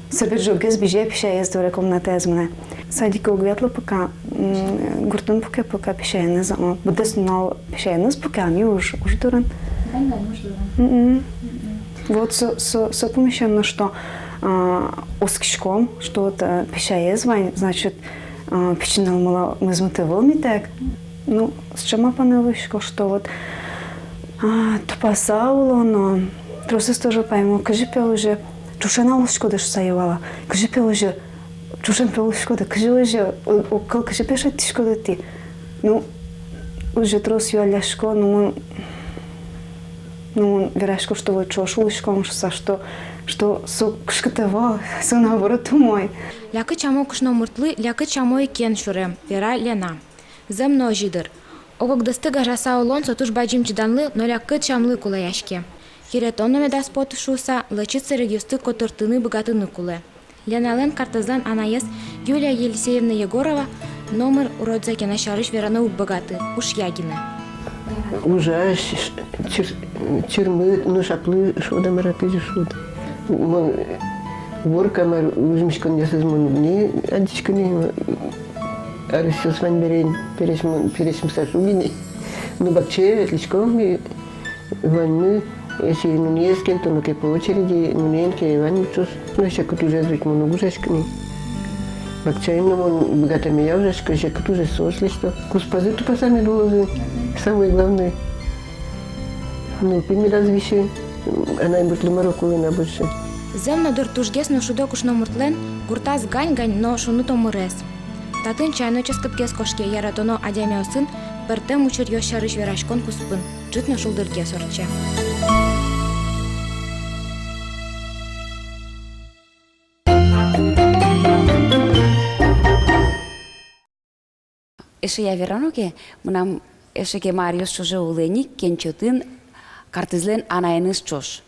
Собере ӝоггес бызе, песяез доры комнатаез мынэ. Садике уг ветлы пока, м, гуртын пуке пока песяеныз, а, быдэс нунал песяеныз пуке, а ми уж, уж дурын. Мгм. Вот со, со, со пумысен но, что, а, оскиськом, что вот, а, песяез вань, значит, а, пичи нылмылы мӧзмыт ӧвӧл ми тэк. Ну, сыӵе малпанэ вуисько, что вот, а, тупаса улоно, тросэз тоже паймо, кызьы пе уже ӵошен-а улӥськоды шуыса юало, кызьы пе уже ӵошен пе улӥськоды, кызьы уже, о-, огкыл кызьы пе шедьтӥськоды тӥ. Ну, уже трос юаллясько, ну, мон, ну, мон верасько, что вот ӵош улӥськом шуыса, что, что со кышкыт ӧвӧл, со наоборот умой. Лякыт сямо кышномуртлы лякыт сямо ик кен сюрем, вера Лена. Зэм но озьы, дыр. Ог-огдэсты гажаса улон со туж бадӟым чиданлы но лякыт сямлы кулэяське. Йыретон но медаз поты шуыса, лэчыт сэрегъёсты котыртыны быгатыны кулэ. Леналэн картэзлэн анаез Юлия Елисеевна Егорова номыр уродзэ кенэз сярысь вераны уг быгаты, ушъя гинэ. Ужась, чыр-, чырмыт но шаплы шуод-а, мар-а, кызьы шуод. Мон уборка мар ужмиськонъёсыз мон уг ни адӟиськы ни, арысъёс вань берен, пересьмы-, пересьмыса шуг ини. Ну, бакчае ветлӥськом ми, ваньмы, если нуныез кельтоно ке, по очереди, нуныен ке, ваньмы ӵош. Ну, секыт ужез ведь мон уг ужаськы ни. Бакчаын но мон быгатэмея ужасько, секыт ужез соос лэсьто. Куспазы тупаса мед улозы, самое главное. Нылпи медаз висе, анай муртлы мар кулэ на больше. Зэм но, дыр, тужгес но шудо кышномуртлэн гуртаз гань-гань но шуныт омырез. Татын чай но ческытгес кошке, яратоно адямиосын пӧртэм учыръёс сярысь вераськон куспын ӝыт но шулдыргес ортче. Эшея верано ке, мынам эше кема аръёс ӵоже улэ ни ик, кен чотын картэзлэн анаеныз ӵош.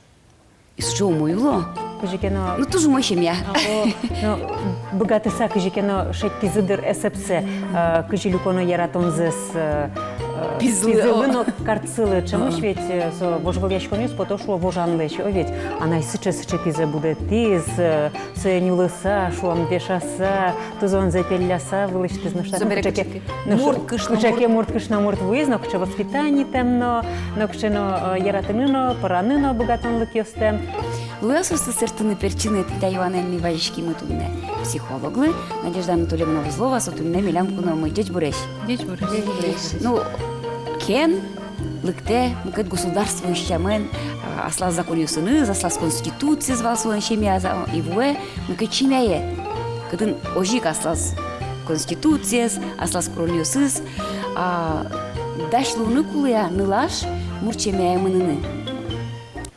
И сыӵе умой уло. Кызьы ке но... Ну, туж умой семья. А, о, ну, быгатыса кызьы ке но шедьтӥзы, дыр, эсэпсэ, э, кызьы люконо яратонзэс, э, э, пизылы, пизылы, о, но картсылы. Ӵемысь, о, ведь, э, со вожвылъяськонъёс пото, шуо, вожанлэсь, о, ведь. Анай сыӵе-сыӵе пизэ будэтӥз, э, сое нюлыса, шуом, вешаса, тузонзэ пелляса вылысьтыз. Нош татын кыӵе ке, нош кыӵе ке мурт кышномурт вуиз, но кыӵе воспитанитэм но, но кыӵе но, э, яратыны но, пӧраны но быгатонлыкъёстэм. Луэ-а соосты сэрттыны-пертчыны, тӥни та юанэн ми вазиськимы туннэ психологлы, Надежда Анатольевна Узлова, со туннэ милям куномы. Ӟечбуресь. Ӟечбуресь. Ну, кен лыктэ мукет государствоысь сямен, а, аслаз законъёсыныз, аслаз конституциез вал солэн, семья за-, и вуэ мукет семьяе, кытын озьы ик аслаз конституциез, аслаз куронъёсыз, а, дась луыны кулэ-а нылаш мурт семьяе мыныны?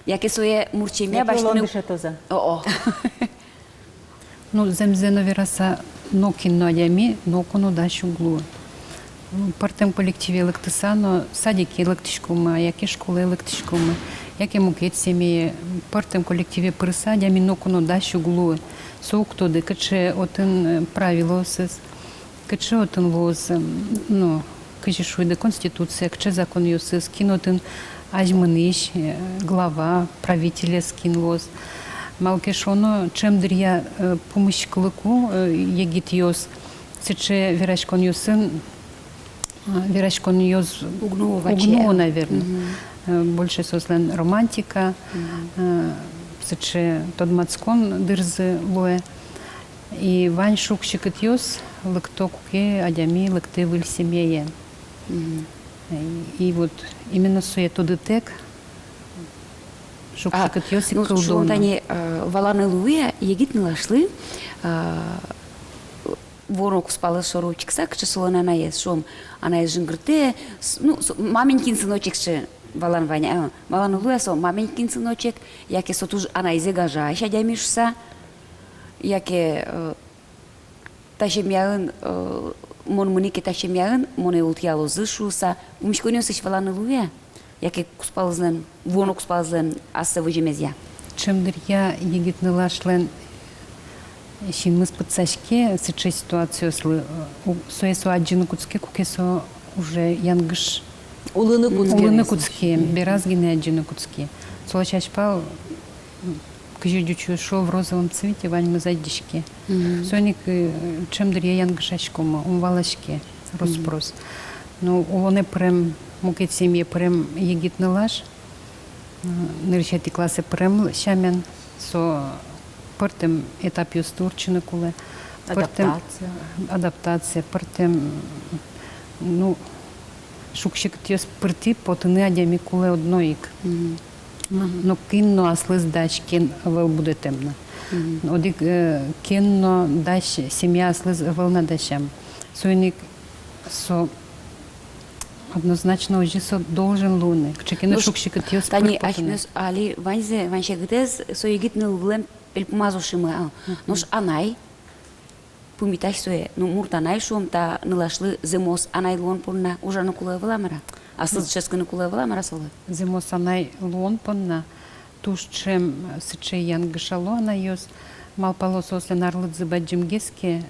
Яке сое мурт семья басьтыны... Яке улон дышетоз-а? О-о. Ну, зэмзэ но вераса, нокин но адями ноку но дась уг луы. Пӧртэм коллективе лыктыса но, садике лыктӥськомы, яке школае лыктӥськомы, яке мукет семьяе, пӧртэм коллективе пырыса, адями ноку но дась уг луы. Со уг тоды, кыӵе отын, э, правилоосыз, кыӵе отын луоз, м, ну, кызьы шуиды, конституция, кыӵе законъёсыз, кин отын азьмынӥсь, э, глава, правителез кин луоз. Малы ке шуоно, ӵем дыръя, э, пумиськылыку, э, егитъёс сыӵе вераськонъёсын, э, вераськонъёс уг нуо, уг нуо ваче, наверно. Мгм. Э, больше соослэн романтика, мгм, э, сыӵе тодматскон дырзы луэ. И вань шуг-секытъёс лыкто, куке адями лыктэ выль семьяе. Мгм. И, и вот именно сое тодытэк шуг-секытъёс ик кылдо на. А, ну, шуом, тани, э, валаны луэ егит нылашлы, э, вуоно кузпалыз шоры учкыса, кыӵе солэн анаез, шуом, анаез жингыртэ, с-, ну, с-, маменькин сыночек сыӵе валан вань, а, валаны луэ со маменькин сыночек, яке со туж анайзэ гажась адями шуса, яке, э, та семьяын, э, мон мынӥ ке та семьяын, монэ ултӥялозы шуса, пумиськонъёсысь валаны луэ, яке кузпалызлэн, вуоно кузпалызлэн ассэ возьмемезъя. Ӵем дыръя егит нылашлэн синмыз пытсаське сыӵе ситуациослы, э, у-, сое со адӟыны кутске, куке со уже янгыш улыны кутске. Улыны кутске, бераз гинэ адӟыны кутске. Солэсь азьпал, м, кызьы ӟучъёс шуо, в розовом цвете ваньмыз адӟиське. Мгм. Соин ик, э, ӵем дыръя янгышаськомы, ум валаське рос-прос. Мгм. Ну, улонэ пырем, мукет семьяе пырем егит нылаш, м, нырысетӥ классэ пырем сямен, со пӧртэм этапъёсты ортчыны кулэ. Пӧртэм адаптация. Адаптация, пӧртэм, ну, шуг-секытъёс пыртӥ потыны адями кулэ одно ик. Мгм. Мгм. Но кин но аслыз дась кен ӧвӧл будэтэм на. Мгм. Одӥг, э, кен но дась семья аслыз ӧвӧл на дасям. Соин ик со однозначно озьы со должен луыны. Кыӵе ке но шуг-секытъёс пыр потыны. Тани асьмеос али ваньзэ, вань секытэз со егит ныл вылэм пельпумаз ошимы, а. Мгм. Нош анай, пумитась сое, ну, мурт анай, шуом, та нылашлы зэмос анай луон понна ужаны кулэ ӧвӧл-а, мар-а? Аслыз дышетскыны кулэ ӧвӧл-а, мар-а, солы? Зэмос анай луон понна туж ӵем сыӵе янгышало анайёс, малпало, соослэн арлыдзы бадӟымгес ке,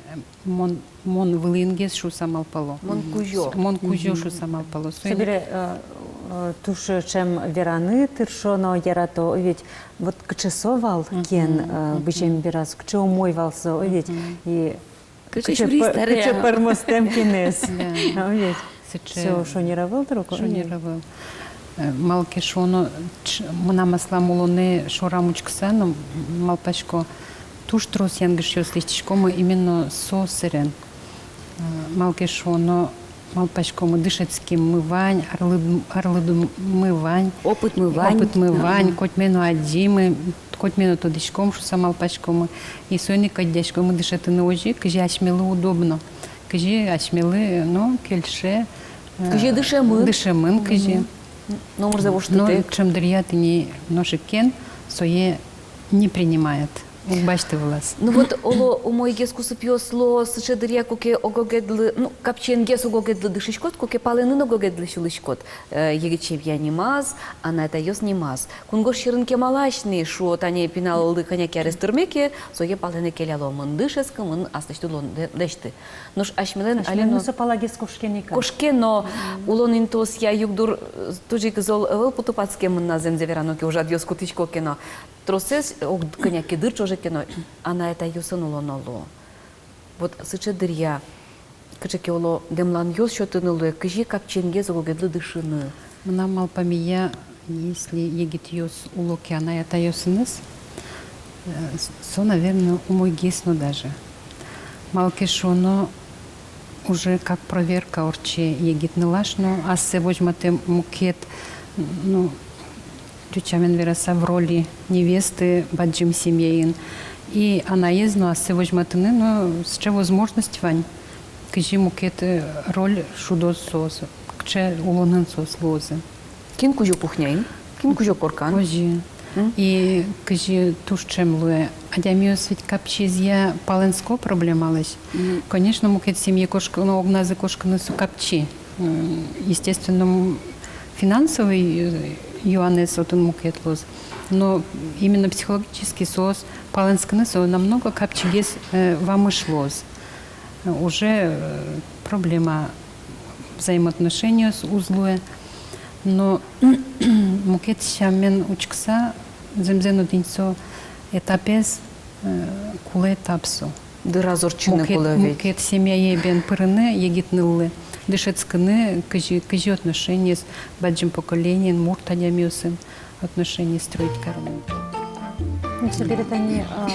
мон, мон вылынгес шуса малпало. Мон кузё. Мон кузё шуса малпало. Соин ик собере, э, э, туж ӵем вераны тыршо но ярато, ведь вот кыӵе со вал кен, э, бызем бераз, кыӵе умой вал со, ведь. И кыӵе пӧ-, кыӵе пӧрмозтэм кенэз. Да. Ведь. Сыӵе. Со шонер ӧвӧл, дыр, ук-, шонер ӧвӧл. Э, малы ке шуоно, ӵ-, мынам аслам улонэ шорам учкыса но, м, малпасько, туж трос янгышъёс лэсьтӥськомы именно со сэрен. Э, малы ке шуоно, малпаськомы, дышетскеммы вань, арлыд-, арлыдмы вань. Опытмы вань. Опытмы вань, котьме но адӟимы, котьме но тодӥськом шуса малпаськомы. И соин ик кӧдъяськомы дышетыны озьы, кызьы асьмелы удобно, кызьы асьмелы, ну, кельше, э, кызьы дышемын. Дышемын, кызьы. Номырзэ воштытэк. Но ӵемдыръя тӥни нош ик кен сое не принимает. Уг басьты вылаз. Ну вот, оло, умойгес кусыпъёс луо сыӵе дыръя, куке ог-огедлы, ну, капчиенгес ог-огедлы дышиськод, куке палэнын ог-огедлы сюлӥськод. Э, егит семья нимаз, анай-атайёс нимаз. Кунгож сьӧрын кемалась ни, шуо, тани пиналлы кӧня ке арес тырме ке, сое палэнэ келяло: мын дышетскы, мын аслэсьтыд улон лэ-, лэсьты. Нош асьмелэн али но со палагес кошкеныка. Кошке но, улон интыосъя югдур, э, туж ик зол ӧвӧл пу тупатскемын на, зэмзэ верано ке, ужрадъёс кутӥсько ке но. Тросэз ог-, кӧня ке дыр ӵоже ке но, анай-атайёсын улоно луо. Вот сыӵе дыръя кыӵе ке, оло, дэмланъёс сётыны луэ, кызьы капчиенгес ог-огедлы дышыны. Мынам малпамея, если егитъёс уло ке анай-атайёсыныз, э, с-, со, наверно, умойгес но даже. Малы ке шуоно, уже как проверка ортче егит нылаш но, ассэ возьматэ мукет, ну, ӟуч сямен вераса, в роли невесты бадӟым семьяын. И анаез но ассэ возьматыны, но сыӵе возможность вань, кызьы мукет, э, роль шудоз соос, кыӵе улонын соос луозы. Кин кузё кухняын, кин кузё коркан. Озьы. И кызьы туж ӵем луэ. Адямиос ведь капчиезъя палэнско проблемалэсь. Конечно, мукет семье кошкыны, огназы кошкыны со капчи. М, естественно, м, финансовый, э, юанэз отын мукет луоз. Но именно психологически соос палэнскыны со намного капчигес, э, вамыш луоз. Э, уже, э, проблема взаимоотношениос уз луэ. Но мукет сямен учкыса, зэмзэ но тӥни со этапез, э, кулэ этап со. Дыр азорчыны кулэ ведь. Мукет семьяе бен пырыны егит ныллы, дышетскыны, кызьы, кызьы отношениез бадӟым поколениен, мурт адямиосын отношения строить карыны. Ну, собере тани, а,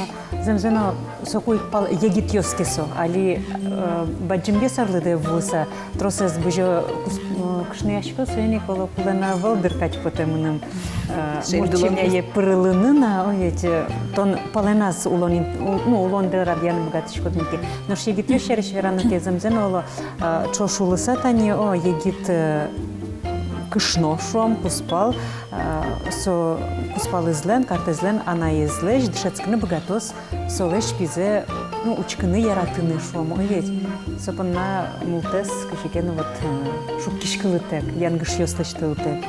зэмзэ но соку ик пал егитъёс ке со, али, э, бадӟымгес арлыдэ вуыса, тросэз бызё кус-, э, кышноясько, соин ик оло кулэ на ӧвӧл дыр кадь потэ мыным, э, мурт семьяе пырылыны на, о, ведь, э, тон палэназ улон ин-, у-, ну, улондэ радъяны быгатӥськод ини ке. Нош егитъёс сярысь верано ке, зэмзэ но оло, э, ӵош улыса тани, о, егит, э, кышно, шуом, кузпал, э, со кузпалызлэн, картэзлэн анаезлэсь дышетскыны быгатоз солэсь пизэ, ну, учкыны, яратыны, шуом, о ведь. Со понна мултэс кызьы ке но вот, э, шуккиськылытэк, янгышъёс лэсьтылытэк.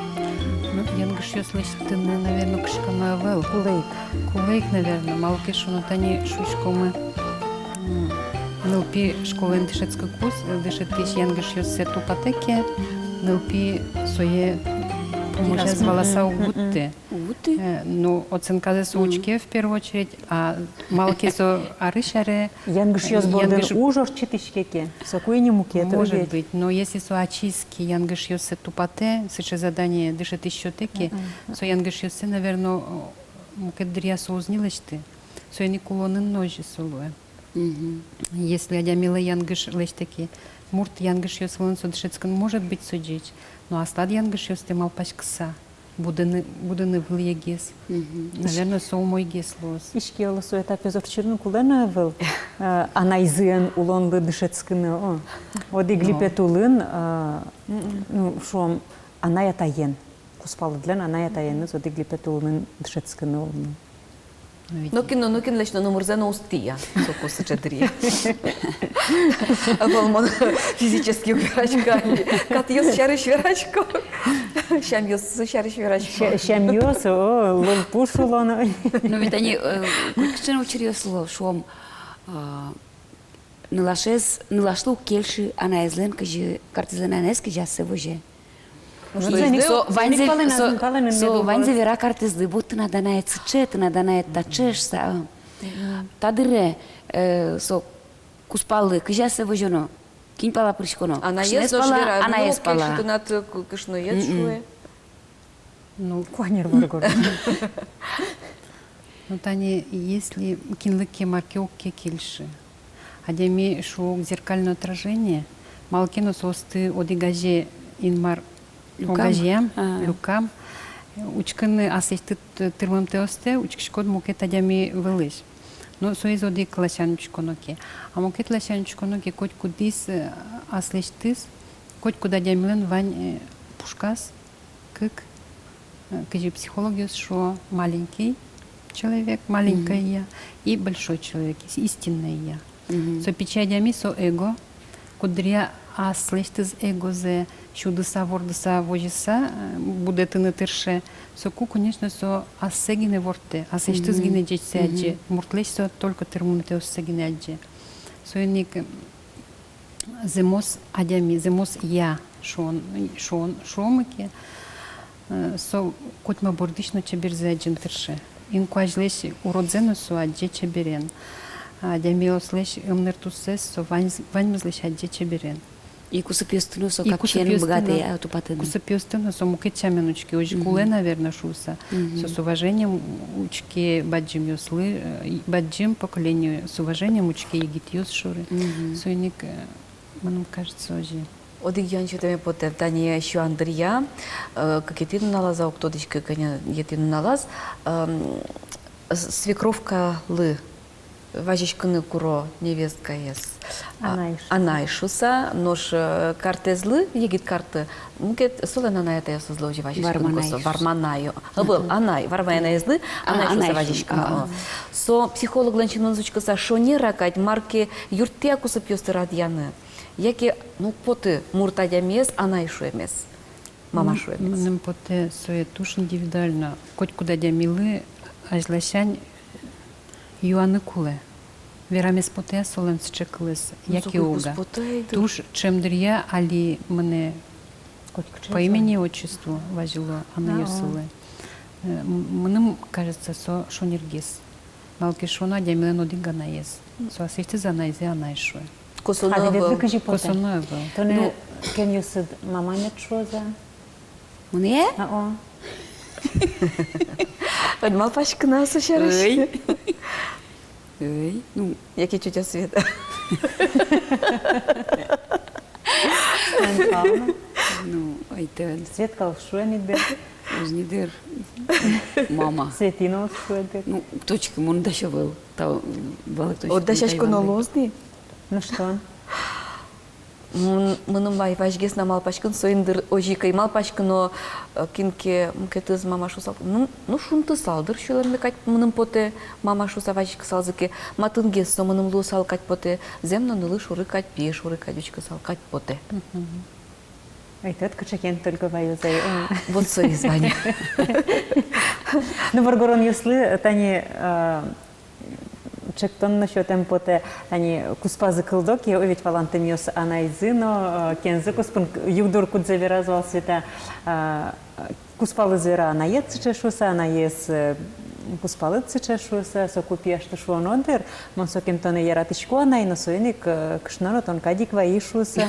Ну, янгышъёс лэсьтыны, наверно, кышкано ӧвӧл. Кулэ ик. Кулэ ик, наверно, малы ке шуоно, тани шуиськомы, м, нылпи школаын дышетскыкуз, дышетӥсь янгышъёссэ тупатэ ке, нылпи сое пумозяз валаса уг вутты. Уг вутты? Э, ну, оценказэ со учке в первую очередь, а малы ке со арысь аре янгышъёс бордын уж ортчытӥське ке, соку ини мукет. Может быть, но если со ачиз ке янгышъёссэ тупатэ, сыӵе задание дышетӥсь сётэ ке, со янгышъёссэ, наверно, мукет дыръя со уз ни лэсьты. Соин ик улонын но озьы со луэ. Если адямилы янгыш лэсьтэ ке, мурт янгышъёс вылын со дышетскыны, может быть, со ӟеч, но аслад янгышъёстэ малпаськыса будыны, будыны вылӥегес. Наверно, со умойгес луоз. Иське, оло, со этапез ортчытыны кулэ на ӧвӧл, э, анайзыен улонлы дышетскыны, о. Одӥг липет улын, э, ну, шуом, анай-атаен. Кузпалыдлэн анай-атаеныз одӥг липет улын дышетскыны улыны. Нокин но, нокинлэсь но номырзэ но уз тӥя, соку сыӵе дыръя. Ӧвӧл, мон физически уг вераськы али, катъёс сярысь верасько, сямъёс сярысь верасько. Ся-, сямъёс, о, лулпуш улоно. Но ведь ини, э, котькыӵе но учыръёс луо, шуом, а, нылашез, нылашлы уг кельшы анаезлэн кызьы, картэзлэн анаез кызьы ассэ возе. Со ваньзэ, со, со ваньзэ вера картэзлы: вот тынад анаед сыӵе, тынад анаед таӵе, шуса, а. Та дыре, э, со кузпаллы кызьы ассэ возёно, кин пала пыриськоно? Анаез, кышноез пала, анаез пала. Тынад, э, ку-, кышноед, шуэ. Ну, куанер воргорон. Ну, тани, если кинлы ке мар ке уг ке кельшы, адями, шуо, зеркальное отражение, малы ке но соосты одӥг азе Инмар люкам. Огазеям, а, люкам. Учкыны аслэсьтыд тырмымтэостэ учкиськод мукет адями вылысь. Но соиз одӥг ласянь учконо ке. А мукет ласянь учконо ке, котькудӥз, э, аслэсьтыз, котькуд адямилэн вань, э, пушказ кык, э, кызьы психологъёс шуо, маленький человек, маленькое я, и большой человек, ис-, истинное я. Со пичи адями, со эго, куддыръя аслэсьтыз эгозэ сюдыса, вордыса, возьыса, э, будэтыны тырше. Соку, конечно, со ассэ гинэ вордтэ, аслэсьтыз гинэ ӟечсэ адӟе, муртлэсь со только тырмымтэоссэ гинэ адӟе. Соин ик, э, зэмос адями, зэмос я, шуон, шуон, шуомы ке, э, со котьма бордысь но чеберзэ адӟыны тырше. Инкуазьлэсь уродзэ но со адӟе чеберен. Адямиослэсь ымныртуссэс со ваньз-, ваньмызлэсь адӟе чеберен. И кусыпъёсты но со капчиен быгатэ, а, тупатыны. Кусыпъёсты но со мукет сямен учке, озьы кулэ, наверно, шуыса. Со с уважением учке бадӟымъёслы, э, и бадӟым поколение с уважением учке егитъёс шоры. Соин ик, э, мыным кажется, озьы. Одӥг юан сётэме потэ, тани сюан дыръя, э, кыкетӥ нуналаз-а, уг тодӥськы, кӧнятӥ нуналаз, эм, с-, свекровкалы Вазиськыны куро невесткаез, а, анай шуса. Анай шуса, нош, э, картэзлы, егит карты, мукет солэн анай-атаез озьы вазиськыны косо. Варманай. Варманай. Ӧвӧл, анай, варманайезлы анай шуса вазиськыны. А, анай шуса. О. Со психологлэн синмыныз учкыса шонер-а кадь, мар ке юрттэ-а кусыпъёсты радъяны. Яке, ну, потэ мурт адямиез анай шуэмез, мама шуэмез. Мыным потэ, сое туж индивидуально. Котькуд адямилы азьласянь юаны кулэ. Верамез потэ-а солэн сыӵе кылыз, яке уг-а. Туж ӵем дыръя али мынэ по имени-отчеству вазьыло анайёсылы. Э, м-, мыным кажется, со шонергес. Малы ке шуоно, адямилэн одӥг анаез. Со аслэсьтыз анайзэ анай шуэ. Косоно ӧвӧл. Косоно ӧвӧл. Тонэ кенъёсыд мама мед шуоз-а? Мынэ? А-о. Ӧд малпаськы на со сярысь. Ӧй. Ӧй. Ну. Яке тётя Света. Светлана Павловна. Ну, ӧй тон. Светка уг шуэ ни дыр. Уг ни дыр. Мама. Светина уг шуэ дыр. Ну, точка, мон дась ӧвӧл. Тау, валэктон. О, дасяськоно луоз ни. Ну что? Мон, мыным вай вазьгес на малпаськыны, соин дыр озьы ик ӧй малпаськы но, э, кин ке мукетыз мама шуысал, ну, ну, шунтысал дыр сюлэмме кадь, мыным потэ, мама шуса вазиськысалзы ке, матынгес со мыным луысал кадь потэ, зэм но нылы шоры кадь, пие шоры кадь учкысал кадь потэ. Мгм. Ӧй тод, кыӵе ке но только ваёз ай. Вот соиз вань. Ну, воргоронъёслы тани, э, чектон но сётэм потэ, тани куспазы кылдо ке, о, ведь валантэмъёс анайзы но, э, кензы куспын, югдур кудзэ вераз вал, Света, а, куспалыз вера анаед сыӵе шуса, анаез, э, куспалыд сыӵе шуса, соку пияшты шуоно дыр, мон сокем тонэ яратӥсько, анай, но соин ик, э, кышно но тон кадь ик вайи шуса.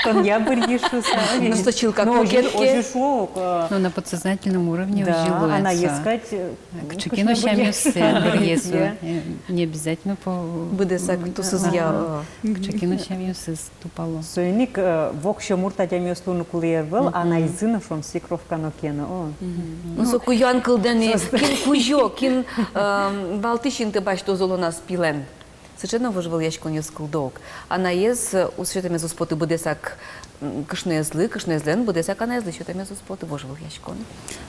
Тон ябыръи шуса. Ну, со чылкак. Ну, озьы, озьы шуо ук, э, но на подсознательном уровне озьы луэ со. Анаез кадь, э, кыӵе ке но сямъёссэ, дыръезы, э, не обязательно по... Быдэсак тусызъя, э. Кыӵе ке но сямъёсыз тупало. Соин ик, э, воксё мурт адямиос луыны кулэ ӧвӧл, анайзы но, шуом, свекровка но ке но, о. Ну, соку юан кылдэ ни, кин кузё, кин, э, валтӥсь инты басьтоз улоназ пилэн. Сыӵе но вожвылъяськонъёс кылдо ук. Анаез, э, уз сётэмез уз поты быдэсак, м, кышноезлы, кышноезлэн быдэсак анаезлы сётэмез уз поты вожвылъяськон.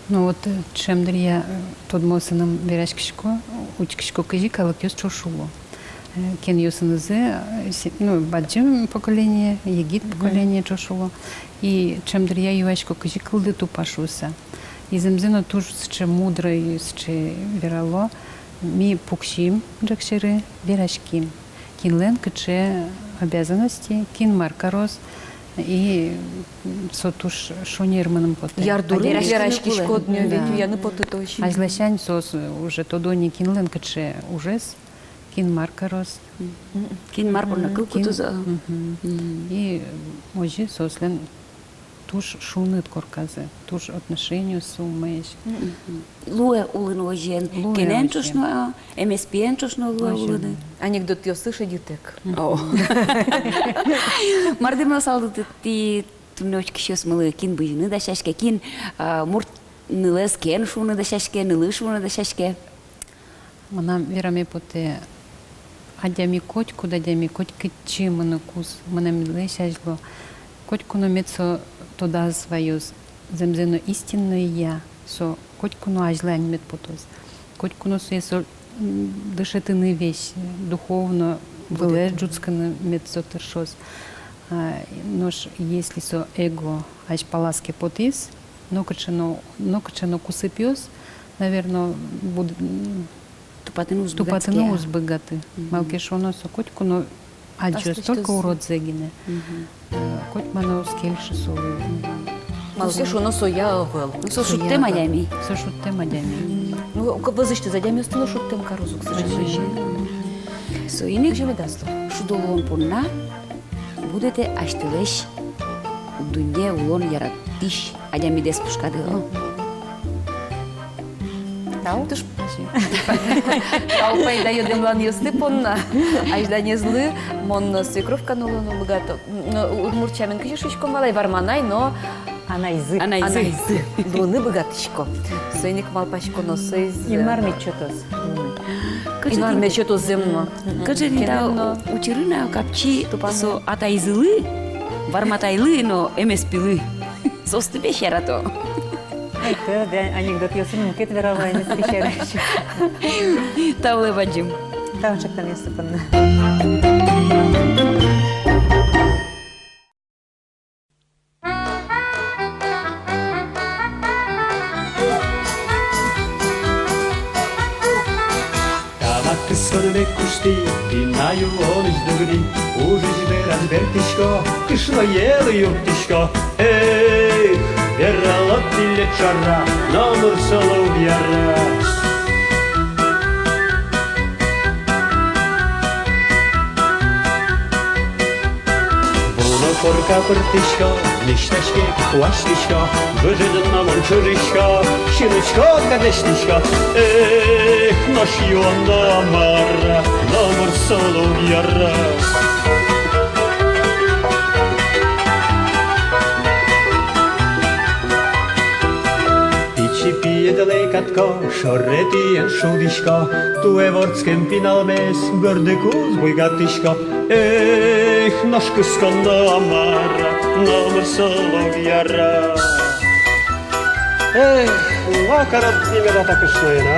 Ну вот, э, ӵем дыръя, э, тодмоосыным вераськисько, учкисько, кызьы калыкъёс ӵош уло. Э, кенъёсынызы, э, се-, ну, бадӟым поколение, егит поколение ӵош уло. И ӵем дыръя юасько, кызьы кылды тупа шуса. И зэмзэ но туж сыӵе мудрой, сыӵе верало, ми пуксим ӝӧк сьӧры, вераським. Кинлэн кыӵе обязанности, кин мар кароз, и со туж шонер мыным потэ. Ярдурын вераськиськод но, ведь уяны потэ тон. Азьласянь соос уже тодо ни, кинлэн кыӵе ужез, кин мар кароз. Кин мар понна кыл кутоз. И озьы соослэн туж шуныт корказы, туж отношениоссы умоесь. Луэ улыны озьыен, луэ кенэн ӵош но, эмеспиен ӵош но луэ улыны. Анекдотъёсты шедьытэк. О. Мар дыр но салдыты тӥ туннэ учкисьёсмылы, кин бызьыны дасяське, кин, а, мурт нылэз кен шуыны дасяське, нылы шуыны дасяське. Мынам вераме потэ, адями, котькуд адями, котькытчы мыныкуз, мынэмлэсь азьло, котьку но мед со тодаз ваёз, зэмзэ но истиннойя со котьку но азьлань мед потоз. Котьку но сое со, м, дышетыны весь, духовно вылэ ӝутскыны мед со тыршоз. А, нош если со эго азьпалаз ке потӥз, нокыӵе но, нокыӵе но кусыпъёс, наверно, буд-, м, тупатыны уз быгаты. Тупатыны уз быгаты. Малы ке шуоно, со котьку но адӟоз только уродзэ гинэ. Э, котьма но уз кельшы солы. Малы ке шуоно, соя ӧвӧл. Ну, со шудтэм адями. Со шудтэм адями. Ну, к-, вӧзысьтыз адямиосты но шудтэм кароз ук, к сожалению. Соин ик шудо луон понна будэтэ асьтэлэсь дунне улон яратӥсь адямидэс пушкады. Тау. Туж тау пайдаё дэмланъёсты понна. Азьланезлы мон свекровка но луыны быгато. М, удмурт сямен кызьы шуиськом вал ай, варманай но анайзы. Анайзы. Анайзы луыны быгатӥсько. Соин ик малпасько но соиз. Инмар мед сётоз луыны. Инмар мече тузэм но. Кыӵе ни та учырын но капчи тупанэ со атайзылы, Варма атайлы но эмеспилы. Соосты бен ярато. Ай, тӥ, да, анекдотъёсын мукет верало, эмеспи сярысь. Тау лэ бадӟым. Тау чектамъёсты понна. Тамак кысконме куштӥ, пинал юонэз дугдӥ, ужысь бераз бертӥсько, кышноелы юрттӥсько. Эх, верало, тӥледлы ӵара, номыр солы уг яра. Ву но корка пыртӥсько, миськаське, куасьтӥсько, выжыын но мон чуръясько, синучко, кадесь тӥсько. Эх, нош юон но мар-а, номыр солы уг яра. Пичи пиедлы катко, шоре пиен шудӥсько, туэ вордскем пиналмес бӧрдыку уз буйгатӥсько. Эх, нош кыскон но мар-а, номыр солы уг яра. Эх, ма карод тӥ меда та кышноен, а?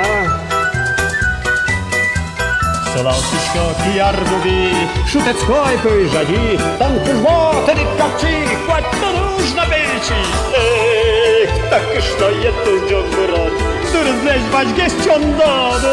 Сылалтӥсько кияр дуби, шутэтско ай кӧй жади, тон кужмо, тыныд капчи, куать тон уж но пичи. Эх, та кышноед туж ӝог бырон, дырызлэсь вазьгес чондод.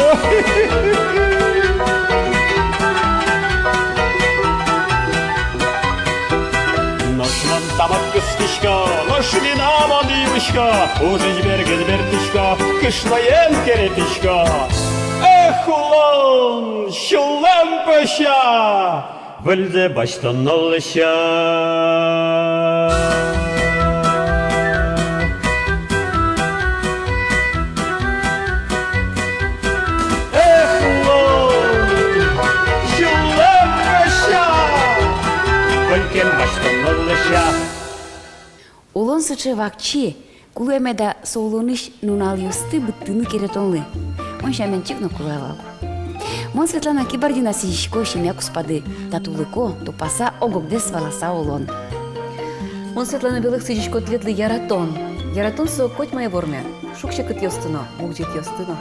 Нош мон тамак кыскисько, нош вина мон юисько, ужысь бергес бертӥсько, кышноен керетӥсько. Эх, улон, сюлэм пӧся, выльзэ басьтоно лэся. Эх, улон, сюлэм пӧся, выльзэ басьтоно лэся. Улон сыӵе вакчи, кулэ меда со улонысь нуналъёсты быдтыны, керетонлы. Мон сямен, чик но кулэ вал. Мон, Светлана Кибардина, сӥзисько семья куспады, татулыко, тупаса, ог-огдэс валаса улон. Мон, Светлана Белых, сӥзисько тӥледлы яратон. Яратон со котьмае вормем, шуг-секытъёсты но, мугӟетъёсты но.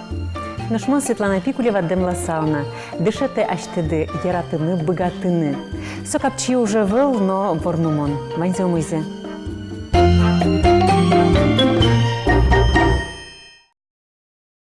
Нош мон, Светлана Пикулева, дэмласа уна, дышетэ асьтэды яратыны быгатыны. Со капчи уж ӧвӧл, но вормымон. Ваньзэ умойзэ.